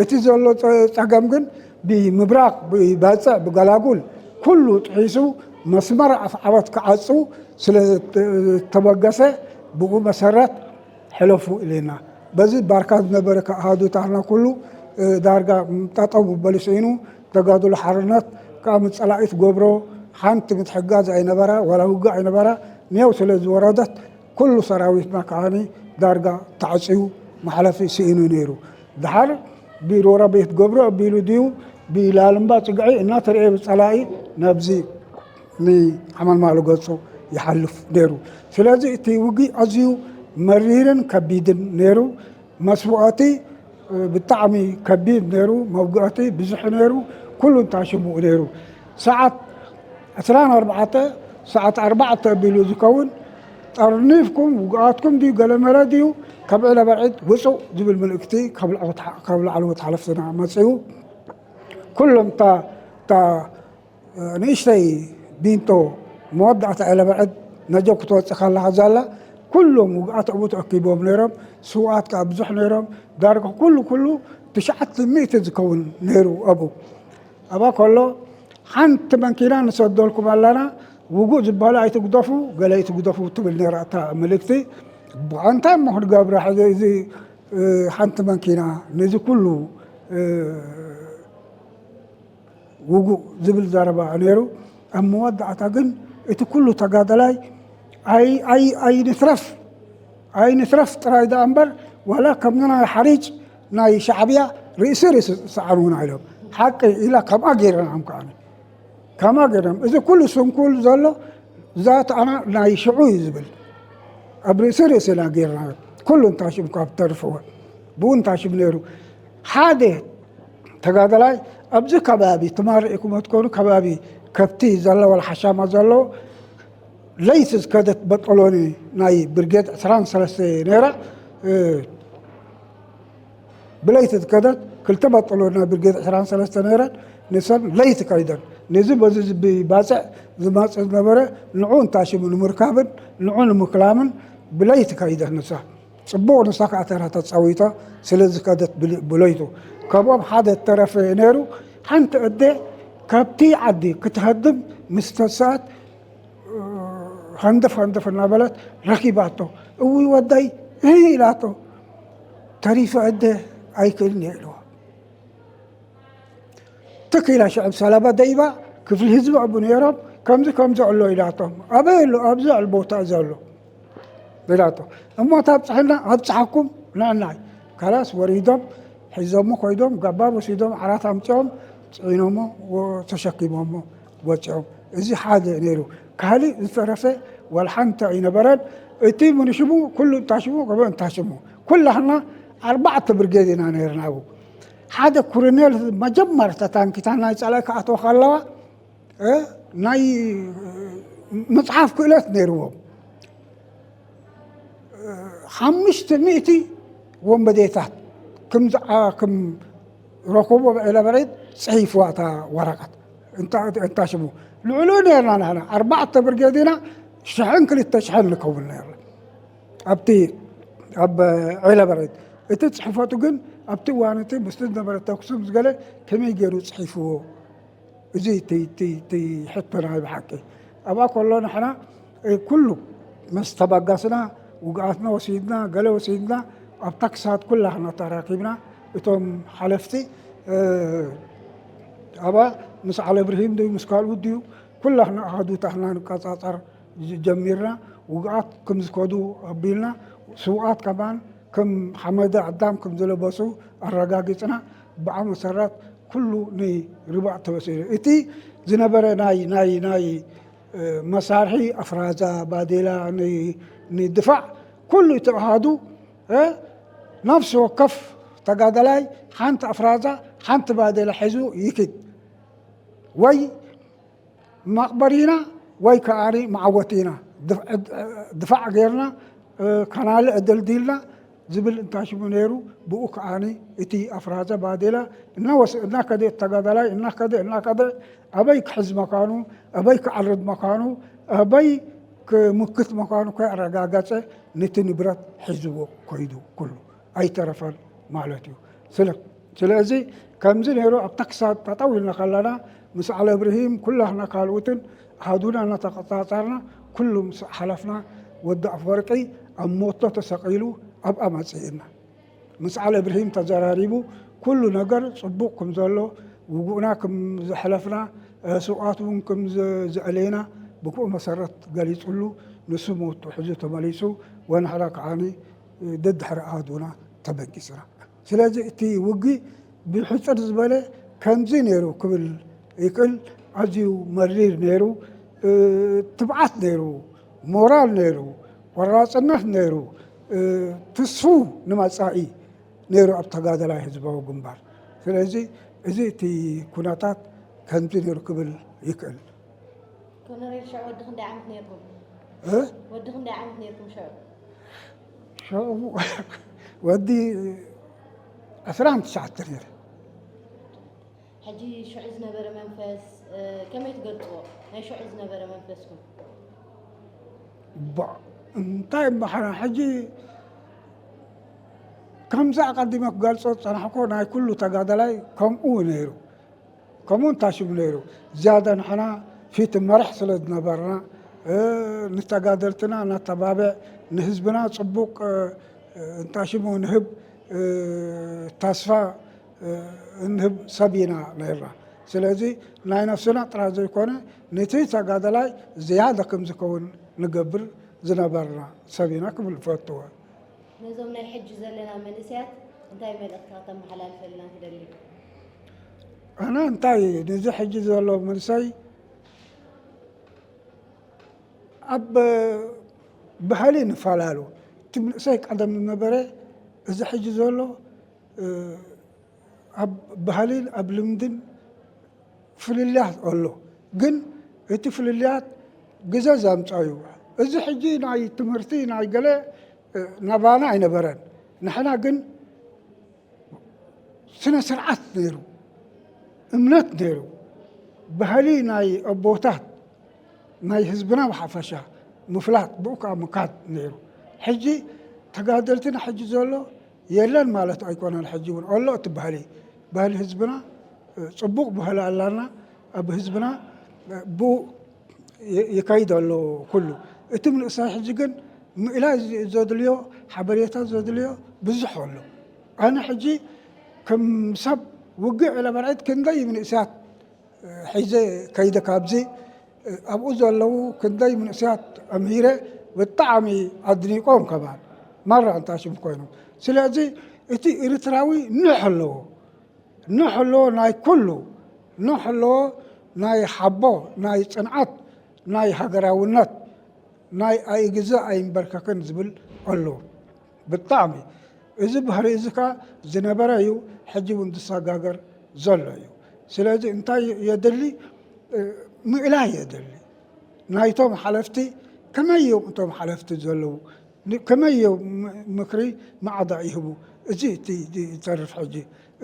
እቲ ዘሎ ጸገም ግን ብምብራቕ፣ ብባጽዕ፣ ብገላጉል ኩሉ ጥሒሱ መስመር ኣፍዓበት ክዓጹ ስለ ተበገሰ ብኡ መሰረት ሕለፉ ኢልና። በዚ ባርካ ዝነበረ ኣሃዱታትና ኩሉ ዳርጋ ጠጠው ምበሉ ስኢኑ። ተጋድሎ ሓርነት ከዓ ምስ ጸላኢ ትገብሮ ሓንቲ ምትሕጋዝ ኣይነበራ ዋላ ውግእ ኣይነበራ። ንየው ስለ ዝወረደት ኩሉ ሰራዊትና ከዓኒ ዳርጋ ተዓፅዩ መሕለፊ ስኢኑ ነይሩ። ድሓር ብሮራ ቤት ገብሩ ኣቢሉ ድዩ ብላልምባ ፅግዒ እናተረኤ ብፀላኢ ናብዚ ንሓመልማሉ ገፁ ይሓልፍ ነይሩ። ስለዚ እቲ ውግእ ኣዝዩ መሪርን ከቢድን ነይሩ። መስዋእቲ ብጣዕሚ ከቢድ ነይሩ። መውጋእቲ ብዙሕ ነይሩ። ኩሉ እንታይ ሽምኡ ነይሩ። ሰዓት ዕስራን ኣርባዕተ ሰዓት ኣርባዕተ ኣቢሉ ዝከውን ጠርኒፍኩም ውግኣትኩም ድዩ ገለመለ ድዩ ካብ ዕለ በርዒድ ውፁእ ዝብል ምልእክቲ ካብ ላዕለዎት ሓለፍትና መፅኡ። ኩሎም እታ ንእሽተይ ቢንቶ መወዳእታ ዕለ በርዒድ ነጀው ክትወፅእ ከላ ዛላ ኩሎም ውግኣት ኣብኡ ተኣኪቦም ነይሮም። ስውኣት ከዓ ብዙሕ ነይሮም። ዳርጋ ኩሉ ኩሉ ትሽዓተ ሚእቲ ዝከውን ነይሩ ኣብኡ። ኣብኣ ከሎ ሓንቲ መንኪና ንሰደልኩም ኣለና፣ ውጉእ ዝበሃሉ ኣይትግደፉ፣ ገለ ኣይትግደፉ ትብል ነይራ እታ ምልክቲ። ብኣንታይ እሞ ክንገብራ ሕዚ እዚ ሓንቲ መንኪና ነዚ ኩሉ ውጉእ ዝብል ዘረባ ነይሩ። ኣብ መወዳእታ ግን እቲ ኩሉ ተጋደላይ ኣይንትረፍ ኣይንትረፍ ጥራይ ደኣ እምበር ዋላ ከምዚ ናይ ሓሪጭ ናይ ሻዕብያ ርእሲ ርእሲ ሰዓኑና ኢሎም ሓቂ ኢላ ከምኣ ገይረናም ከዓኒ ከምኣ ገይሮም እዚ ኩሉ ስንኩል ዘሎ ዛት ኣና ናይ ሽዑ እዩ ዝብል ኣብ ርእሲ ርእስና ገይርና ኩሉ እንታይ ሽም ካብ ተርፍዎ ብኡ እንታይ ሽም ነይሩ ሓደ ተጋደላይ ኣብዚ ከባቢ ትማር ኢኩም ትኮኑ ከባቢ ከብቲ ዘለዋ ሓሻማ ዘሎ ለይቲ ዝከደት በጠሎኒ ናይ ብርጌድ ዕስራን ሰለስተ ነይራ። ብለይቲ ዝከደት ክልተ በጠሎኒ ናይ ብርጌድ ዕስራን ሰለስተ ነይረን። ንሰን ለይቲ ከይደን ነዚ በዚ ባፅዕ ዝመፅእ ዝነበረ ንዑ እንታይ ሽሙ ንምርካብን ንዑ ንምክላምን ብለይቲ ከይደን ንሳ ጽቡቕ ንሳ ከኣ ተራ ተጻዊታ፣ ስለዚ ከደት ብል-፣ ብለይቱ። ካብኦም ሓደ እተረፈ ነይሩ፣ ሓንቲ ኣደ ካብቲ ዓዲ ክትሃድም ምስ ተሳእት፣ ሃንደፍ ሃንደፍ እናበለት ረኺባቶ። እውይ ወደይ፣ እህ ኢላቶ። ተሪፈ ኣደ ኣይክእልን እየ ኢልዋ። ትክ ኢላ ሽዕብ ሰለባ ደይባ ክፍሊ ህዝቢ ኣቡ ነይሮም፣ ከምዚ ከምዚ ኣሎ ኢላቶም። ኣበይ ኣሎ? ኣብዚ ልዕሊ ቦታ እዚ ኣሎ ኢላቶ። እሞ ታብፅሕና ኣብፅሓኩም ንዕናይ። ካላስ ወሪዶም ሒዞሞ ኮይዶም፣ ጋባብ ወሲዶም፣ ዓራት ኣምፂኦም ፅዒኖሞ ወ-፣ ተሸኪሞሞ ወፂኦም። እዚ ሓደ ነይሩ። ካሊእ ዝተረፈ ዋላ ሓንቲ ኣይነበረን። እቲ ምንሽሙ ኩሉ እንታሽሙ፣ ገበ እንታሽሙ። ኩላህና ኣርባዕተ ብርጌድ ኢና ነይርና። ኣብኡ ሓደ ኩርኔል መጀመርታ ታንኪታት ናይ ጸላኢ ክኣትዋ ከለዋ፣ እ፣ ናይ፣ እ፣ ምጽሓፍ ክእለት ነይርዎም። እ፣ ሓሙሽተ ሚእቲ ወንበዴታት ክም ዝዓ-፣ ክም ረኽቦ ብዕለበሬት ጽሒፍዋ እታ ወረቐት። እንታ፣ እንታ ሽሙ ልዕሉ ነርና ንሕና ኣርባዕተ ብርጌድ ኢና፣ ሽሕን ክልተ ሽሕን ንከውን ነርና። ኣብቲ፣ ኣብ ዕለበሬት እቲ ጽሕፈቱ ግን ኣብቲ እዋን እቲ ምስቲ ዝነበረ ተኩሲ ምስ ገለ ከመይ ገይሩ ጽሒፍዎ? እዚ እቲ፣ እቲ፣ እቲ ሕቶ ናይ ብሓቂ። ኣብኣ ከሎ ንሕና፣ እ፣ ኩሉ ምስ ተባጋስና፣ ውግኣትና ወሲድና፣ ገለ ወሲድና፣ ኣብታ ክሳት ኩላህና ተራኪብና፣ እቶም ሓለፍቲ፣ እ፣ ኣብኣ ምስ ዓሊ እብርሂም ድዩ፣ ምስ ካልኦት ድዩ፣ ኩላህና ኣሃዱታትና ንቀጻጸር ጀ-፣ ጀሚርና። ውግኣት ከም ዝከዱ ኣቢልና፣ ስውኣት ከማን ከም ሓመደ ኣዳም ከም ዝለበሱ ኣረጋጊጽና። ብኣ መሰረት ኩሉ ንርባእ ተወሲዱ። እቲ ዝነበረ ናይ፣ ናይ፣ ናይ፣ እ፣ መሳርሒ ኣፍራዛ፣ ባዴላ፣ ን-፣ ንድፋዕ ኩሉ እቲ ኣሃዱ፣ እ፣ ነፍሲ ወከፍ ተጋዳላይ ሓንቲ ኣፍራዛ፣ ሓንቲ ባዴላ ሒዙ ይኪድ። ወይ መቕበሪና ወይ ከኣኒ መዓወቲና ድፍ-፣ ድፋዕ ጌርና፣ እ፣ ከናልዕ ደልዲልና ዝብል እንታይ ሽሙ ነይሩ። ብኡ ከኣኒ እቲ ኣፍራዘ ባዴላ እናወስ-፣ እናከደ፣ ተጋዳላይ እናከደ፣ እናከደ ኣበይ ክሕዝ መካኑ፣ ኣበይ ክዓርድ መካኑ፣ ኣበይ ክምክት መካኑ ከይኣረጋገጸ ነቲ ንብረት ሒዝዎ ኮይዱ ኩሉ። ኣይተረፈን ማለት እዩ። ስለ-፣ ስለዚ ከምዚ ነይሩ ኣብታ ክሳድ ጠጠው ኢልና ከለና ምስ ዓሊ እብርሂም ኩላህና ካልኦትን ኣሃዱና እናተቆጻጸርና ኩሉ ምስ ሓለፍና ወዲ ኣፍወርቂ ኣብ ሞቶ ተሰቒሉ ኣብኣ መጽእና። ምስ ዓሊ እብርሂም ተዘራሪቡ ኩሉ ነገር ጽቡቕ ከም ዘሎ፣ ውጉእና ከም ዘሕለፍና፣ እ፣ ስውኣት እውን ከም ዘ-፣ ዘዕለየና ብክኡ መሰረት ገሊጹሉ። ንሱ ሞቱ ሒዙ ተመሊሱ ወንሕና ከዓኒ ደድሕሪ ኣሃዱና ተበጊስና። ስለዚ እቲ ውግእ ብሕጽር ዝበለ ከምዚ ነይሩ ክብል ይክእል። ኣዝዩ መሪር ነይሩ፣ እ፣ ትብዓት ነይሩ፣ ሞራል ነይሩ፣ ቆራጽነት ነይሩ፣ እ፣ ትስፉ ንመጻኢ ነይሩ ኣብ ተጋደላይ ህዝባዊ ግንባር። ስለዚ እዚ እቲ ኩነታት ከምዚ ነይሩ ክብል ይክእል። ኮሎኔል፣ ሽዑ ወዲ ክንደይ ዓመት ነይርኩም? እ? ወዲ ክንደይ ዓመት ነይርኩም ሽዑ? ሽዑ ወዲ ዕስራን ትሽዓተን ነይረ። ሕጂ ሽዑ ዝነበረ መንፈስ፣ እ፣ ከመይ ትገልጽዎ? ናይ ሽዑ ዝነበረ መንፈስኩም? ባ-፣ እንታይ እምበሓና ሕጂ ከምዚ ኣቐዲመ ክገልጾ ዝጸናሕኩ ናይ ኩሉ ተጋዳላይ ከምኡ ነይሩ። ከምኡ እንታሽሙ ነይሩ። ዝያዳ ንሕና ፊት መራሕ ስለ ዝነበርና፣ እ፣ ንተጋደልትና ነተባብዕ፣ ንህዝብና ጽቡቕ፣ እ፣ እንታሽሙ ንህብ፣ እ፣ ተስፋ፣ እ፣ እንህብ ሰብ ኢና ነይርና። ስለዚ ናይ ነፍስና ጥራሕ ዘይኮነ፣ ነቲ ተጋዳላይ ዝያዳ ከም ዝከውን ንገብር ዝነበርና ሰብ ኢና ክብል እፈትዎ። ነዞም ናይ ሕጂ ዘለና መንእሰያት እንታይ መልእኽቲ ከተመሓላልፈልና ትደሊ? ኣነ እንታይ ነዚ ሕጂ ዘሎ መንእሰይ ኣብ ባህሊ ንፈላለ። እቲ መንእሰይ ቀደም ዝነበረ፣ እዚ ሕጂ ዘሎ፣ እ፣ ኣብ ባህልን ኣብ ልምድን ፍልልያት ኣሎ። ግን እቲ ፍልልያት ግዜ ዘምጻ እዩ። እዚ ሕጂ ናይ ትምህርቲ ናይ ገለ፣ እ፣ ናባና ኣይነበረን። ንሕና ግን ስነ ስርዓት ነይሩ፣ እምነት ነይሩ፣ ባህሊ ናይ ኣቦታት፣ ናይ ህዝብና ብሓፈሻ ምፍላጥ፣ ብኡ ከዓ ምካድ ነይሩ። ሕጂ እቲ ተጋደልትና ሕጂ ዘሎ የለን ማለት ኣይኮነን። ሕጂ እውን ኣሎ እቲ ባህሊ፣ ባህሊ ህዝብና፣ እ፣ ጽቡቕ ባህሊ ኣላና። ኣብ ህዝብና፣ እ፣ ብኡ ይ-፣ ይከይድ ኣሎ ኩሉ። እቲ ምንእሰይ ሕጂ ግን ምእላይ ዝ-፣ ዘድልዮ፣ ሓበሬታ ዘድልዮ ብዙሕ ኣሎ። ኣነ ሕጂ ከም ሰብ ውግእ ኢለ በርዕድ ክንደይ ምንእሰያት ሒዘ ከይደ ካብዚ ኣብኡ ዘለዉ ክንደይ መንእሰያት ኣምሂረ ብጣዕሚ ኣድኒቆም ከማን ማራ እንታ ሽም ኮይኖም። ስለዚ እቲ ኤርትራዊ ኖሕ ኣለዎ፣ ኖሕ ኣለዎ ናይ ኩሉ፣ ኖሕ ኣለዎ ናይ ሓቦ፣ ናይ ጽንዓት፣ ናይ ሃገራውነት፣ ናይ ኣይግዛእ ኣይንበርከክን ዝብል ኣለዎ። ብጣዕሚ እዚ ባህሪ እዚ ከኣ ዝነበረ እዩ፣ ሕጂ እውን ዝሰጋገር ዘሎ እዩ። ስለዚ እንታይ የድሊ? እ፣ ምእላይ የድሊ። ናይቶም ሓለፍቲ ከመይ እዮም እቶም ሓለፍቲ ዘለዉ? ን-፣ ከመይ እዮም ም-፣ ምክሪ ማዕዳ ይህቡ? እዚ እቲ፣ እቲ ዝተርፍ ሕጂ።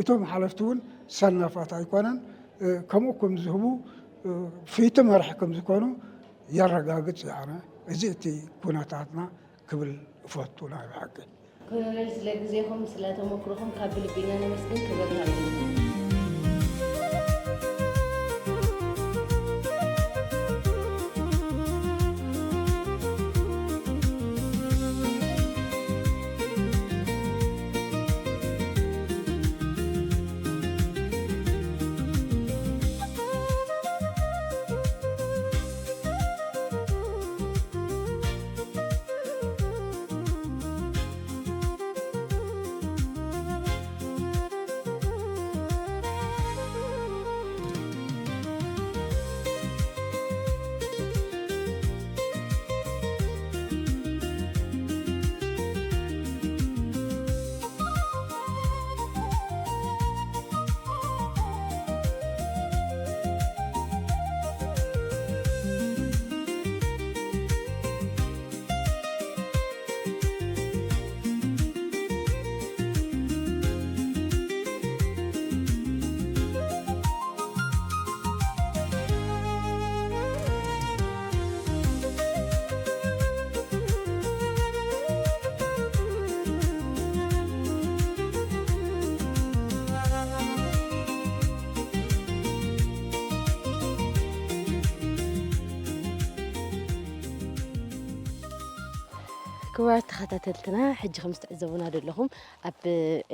እቶም ሓለፍቲ እውን ሰናፋት ኣይኮነን፣ እ፣ ከምኡ ከም ዝህቡ፣ እ፣ ፊት መራሕ ከም ዝኾኑ የረጋግጽ እየ ኣነ። እዚ እቲ ኩነታትና ክብል እፈቱ ናይ ብሓቂ። ኮሎኔል፣ ስለ ግዜኹም፣ ስለ ተመክሮኹም ካብ ልቢ ኢና ነመስግን። ክብረት ሃብና። ክቡራት ተኸታተልትና፣ ሕጂ ከም እትዕዘቡና ዘለኹም ኣብ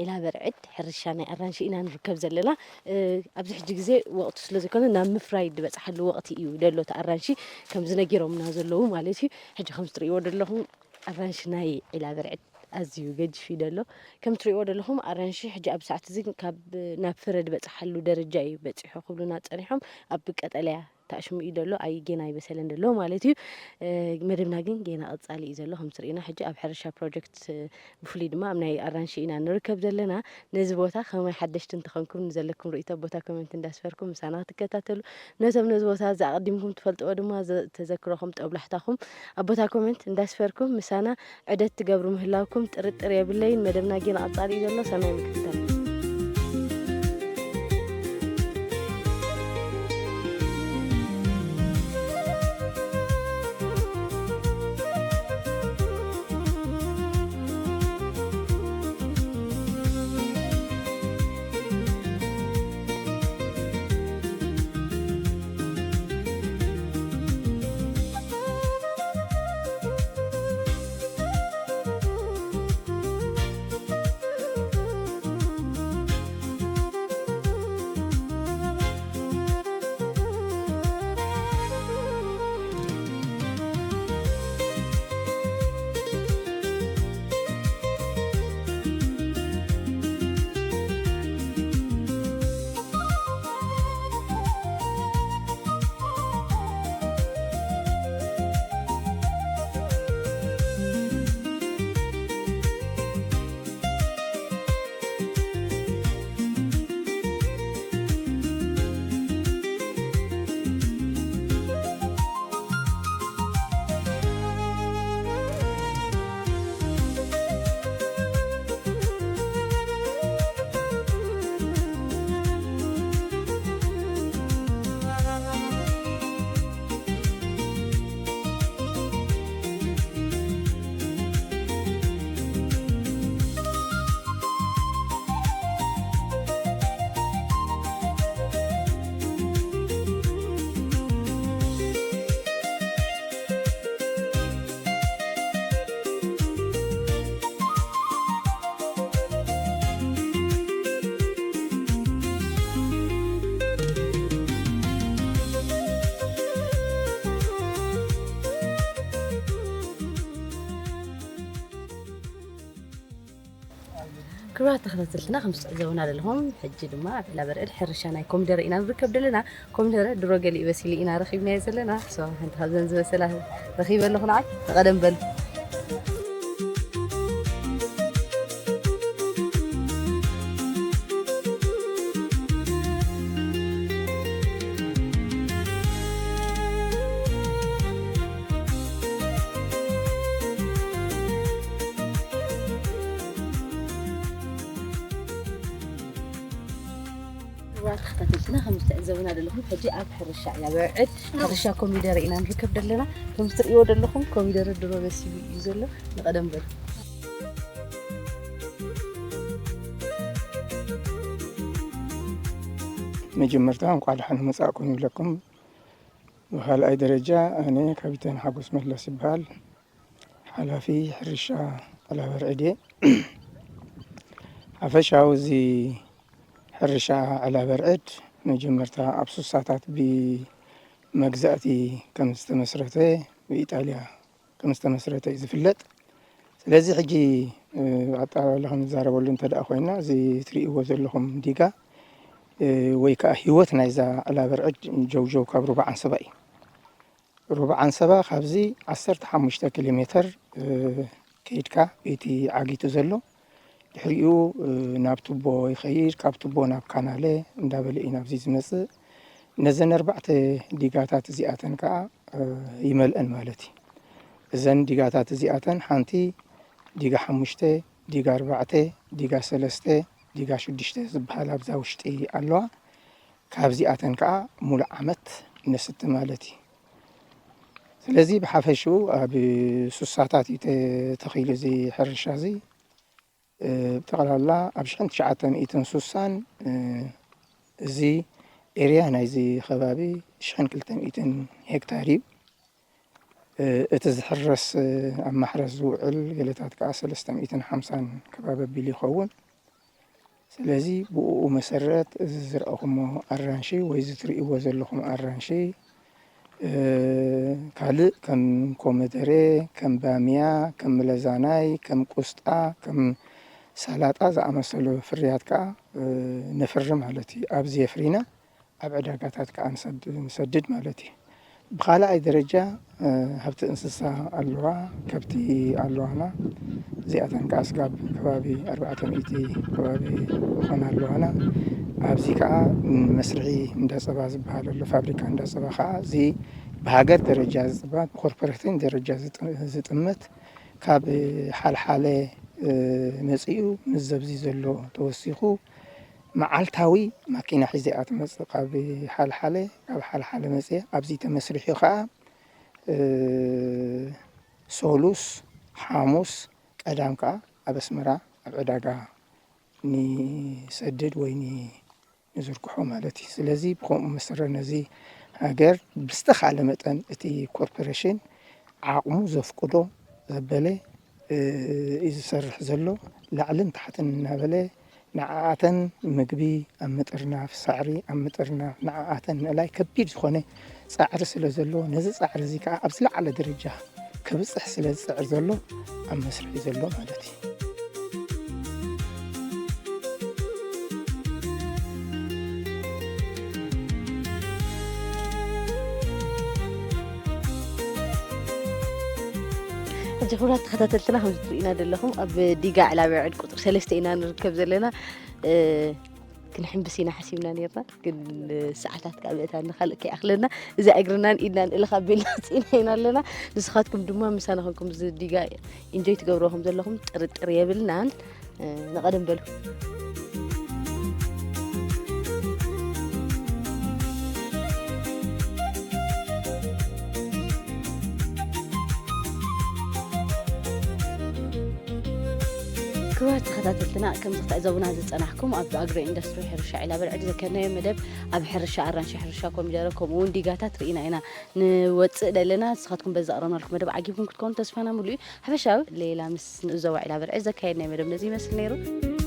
ዒላ በርዕድ ሕርሻ ናይ ኣራንሺ ኢና ንርከብ ዘለና። እ፣ ኣብዚ ሕጂ ግዜ ወቕቱ ስለ ዘይኮነ ናብ ምፍራይ ዝበጽሓሉ ወቕቲ እዩ ዘሎ እቲ ኣራንሺ፣ ከምዚ ነጊሮምና ዘለዉ ማለት እዩ። ሕጂ ከም እትርእይዎ ዘለኹም ኣራንሺ ናይ ዒላ በርዕድ ኣዝዩ ገዚፍ እዩ ዘሎ። ከም እትርእይዎ ዘለኹም ኣራንሺ ሕጂ ኣብ ሰዓት እዚ ካብ ናብ ፍረ ዝበጽሓሉ ደረጃ እዩ በጺሑ ክብሉና ጸኒሖም። ኣብ ቀጠልያ ተኣሽሙ እዩ ዘሎ፣ ኣይ ጌና ኣይበሰለን ዘሎ ማለት እዩ። እ፣ መደብና ግን ጌና ቀጻሊ እዩ ዘሎ። ከም እትርእዩና ሕጂ ኣብ ሕርሻ ፕሮጀክት፣ እ፣ ብፍሉይ ድማ ኣብ ናይ ኣራንሺ ኢና ንርከብ ዘለና። ነዚ ቦታ ከማይ ሓደሽቲ እንተኾንኩም ንዘለኩም ርእይቶ ኣብ ቦታ ኮመንት እንዳስፈርኩም ምሳና ክትከታተሉ፣ ነቶም ነዚ ቦታ እዚ ኣቐዲምኩም ትፈልጥዎ ድማ ዘ-፣ ተዘክሮኹም ጦብላሕታኹም ኣብ ቦታ ኮመንት እንዳስፈርኩም ምሳና ዑደት ትገብሩ ምህላውኩም ጥርጥር የብለይን። መደብና ጌና ቀጻሊ እዩ ዘሎ። ሰናይ ምክትታል። ክቡራት ተኸታተልትና፣ ከም ትዕዘቡና ዘለኹም፣ ሕጂ ድማ ኣብ ዕላበርዕድ ሕርሻ ናይ ኮሚደረ ኢና ንርከብ ዘለና። ኮሚደረ ድሮ ገሊኡ በሲሉ ኢና ረኺብናዮ ዘለና። So፣ ሓንቲ ካብዘን ዝበሰላ ረኺበ ኣለኹ ንዓይ። ንቐደም በሉ። ክቡራት ተኸታተልትና፣ ከም ትዕዘቡና ዘለኹም፣ ሕጂ ኣብ ሕርሻ ዕላበርዕድ፣ ሕርሻ ኮሚደረ ኢና ንርከብ ዘለና። ከም ትርእይዎ ዘለኹም፣ ኮሚደረ ድሮ በሲሉ እዩ ዘሎ። ንቐደም በሉ። መጀመርታ እንኳዕ ደሓን መጻእኩም ይብለኩም። ብኻልኣይ ደረጃ ኣነ ካፒቴን ሓጎስ መለስ ይበሃል። ሓላፊ ሕርሻ ዕላበርዕድ እየ። ሓፈሻዊ እዚ ሕርሻ ዕላበርዕድ መጀመርታ ኣብ ሱሳታት ብመግዛእቲ ከም ዝተመስረተ፣ ብኢጣልያ ከም ዝተመስረተ እዩ ዝፍለጥ። ስለዚ ሕጂ፣ እ፣ ኣጠቓላሊ ክንዛረበሉ እንተ ደኣ ኮይና፣ እዚ ትርእይዎ ዘለኹም ዲጋ፣ እ፣ ወይ ከኣ ህይወት ናይዛ ዕላበርዕድ ጀውጀው ካብ ሩባ ዓንሰባ እዩ። ሩባ ዓንሰባ ካብዚ ዓሰርተ ሓሙሽተ ኪሎ ሜተር፣ እ፣ ከይድካ እቲ ዓጊቱ ዘሎ፣ ድሕሪኡ፣ እ፣ ናብ ቱቦ ይኸይድ፣ ካብ ቱቦ ናብ ካናለ እንዳበለ እዩ ናብዚ ዝመጽእ። ነዘን ኣርባዕተ ዲጋታት እዚኣተን ከኣ፣ እ፣ ይመልአን ማለት እዩ። እዘን ዲጋታት እዚኣተን ሓንቲ ዲጋ ሓሙሽተ፣ ዲጋ ኣርባዕተ፣ ዲጋ ሰለስተ፣ ዲጋ ሽዱሽተ ዝበሃላ ኣብዛ ውሽጢ ኣለዋ። ካብዚኣተን ከኣ ሙሉእ ዓመት ነስቲ ማለት እዩ። ስለዚ ብሓፈሽኡ ኣብ ሱሳታት እዩ ተ-፣ ተተኺሉ እዚ ሕርሻ እዚ። እ፣ ብጠቕላላ ኣብ ሽሕን ትሽዓተ ሚእትን ሱሳን፣ እ፣ እዚ ኤርያ ናይዚ ከባቢ ሽሕን ክልተ ሚእትን ሄክታር እዩ። እ፣ እቲ ዝሕረስ፣ እ፣ ኣብ ማሕረስ ዝውዕል ገለታት ከኣ ሰለስተ ሚእትን ሓምሳን ከባቢ ኣቢሉ ይኸውን። ስለዚ ብእኡ መሰረት እዚ ዝረኣኹሞ ኣራንሺ ወይ እዚ ትርእይዎ ዘለኹም ኣራንሺ፣ እ፣ ካልእ ከም ኮመደረ፣ ከም ባምያ፣ ከም ምለዛናይ፣ ከም ቁስጣ፣ ከም ሳላጣ ዝኣመሰሉ ፍርያት ከኣ፣ እ፣ ነፍሪ ማለት እዩ። ኣብዚ የፍሪና ኣብ ዕዳጋታት ከኣ ንሰድ-፣ ንሰድድ ማለት እዩ። ብኻልኣይ ደረጃ፣ እ፣ ሃብቲ እንስሳ ኣለዋ፣ ከብቲ ኣለዋና። እዚኣተን ከኣ ስጋብ ከባቢ ኣርባዕተ ሚእቲ ከባቢ ዝኾና ኣለዋና። ኣብዚ ከኣ መስርሒ እንዳ ጸባ ዝበሃል ኣሎ፣ ፋብሪካ እንዳ ጸባ ከኣ እዚ ብሃገር ደረጃ ዝጽባ፣ ብኮርፖሬሽን ደረጃ ዝጥ-፣ ዝጥመት፣ ካብ ሓልሓለ፣ እ፣ መጺኡ ምስ ዘብዚ ዘሎ ተወሲኹ፣ መዓልታዊ ማኪና ሒዘ እያ ትመጽእ። ካብ ሓልሓለ፣ ካብ ሓልሓለ መጺኣ ኣብዚ ተመስሪሑ ከኣ፣ እ፣ ሶሉስ፣ ሓሙስ፣ ቀዳም ከኣ ኣብ ኣስመራ ኣብ ዕዳጋ ንሰድድ ወይ ን-፣ ንዝርግሖ ማለት እዩ። ስለዚ ብኸምኡ መሰረት ነዚ ሃገር ብዝተኻለ መጠን እቲ ኮርፖሬሽን ዓቕሙ ዘፍቅዶ ዘበለ፣ እ፣ እዩ ዝሰርሕ ዘሎ። ላዕልን ታሕትን እናበለ ንዓኣተን ምግቢ ኣብ ምጥርናፍ፣ ሳዕሪ ኣብ ምጥርናፍ፣ ንዓኣተን ምእላይ ከቢድ ዝኾነ ጻዕሪ ስለ ዘሎ፣ ነዚ ጻዕሪ እዚ ከኣ ኣብ ዝለዓለ ደረጃ ክብጽሕ ስለ ዝጽዕር ዘሎ፣ ኣብ መስርሕ እዩ ዘሎ ማለት እዩ። ሕጂ ክቡራት ተኸታተልትና፣ ከም ትርእዩና ዘለኹም፣ ኣብ ዲጋ ዕላበርዕድ ቁጽሪ ሰለስተ ኢና ንርከብ ዘለና። እ፣ ክንሕምብስ ኢና ሓሲብና ነይርና፣ ግን ሰዓታት ከኣ ምእታና ካልእ ከይኣኽለና፣ እዛ እግርናን ኢድናን እልኽ ኣቢልና ወጺእና ኢና ኣለና። ንስኻትኩም ድማ ምሳና ኮንኩም እዚ ዲጋ ኢንጆይ ትገብርዎ ከም ዘለኹም ጥርጥር የብልናን። እ፣ ንቐደም በሉ። ክቡራት ተኸታተልትና፣ ከም ትዕዘቡና ዝጸናሕኩም፣ ኣብ ኣግሮ ኢንዱስትሪ ሕርሻ ዒላ በርዕድ ዘካየድናዮ መደብ፣ ኣብ ሕርሻ ኣራንሺ፣ ሕርሻ ኮሚደረ፣ ከምኡ እውን ዲጋታት ርኢና ኢና ንወጽእ ዘለና። ንስኻትኩም በዚ ኣቕረብናልኩም መደብ ዓጊብኩም ክትኮኑ ተስፋና ሙሉእ እዩ። ሓፈሻዊ ሌላ ምስ ንእዞባ ዒላ በርዕድ ዘካየድናዮ መደብ ነዚ ይመስል ነይሩ።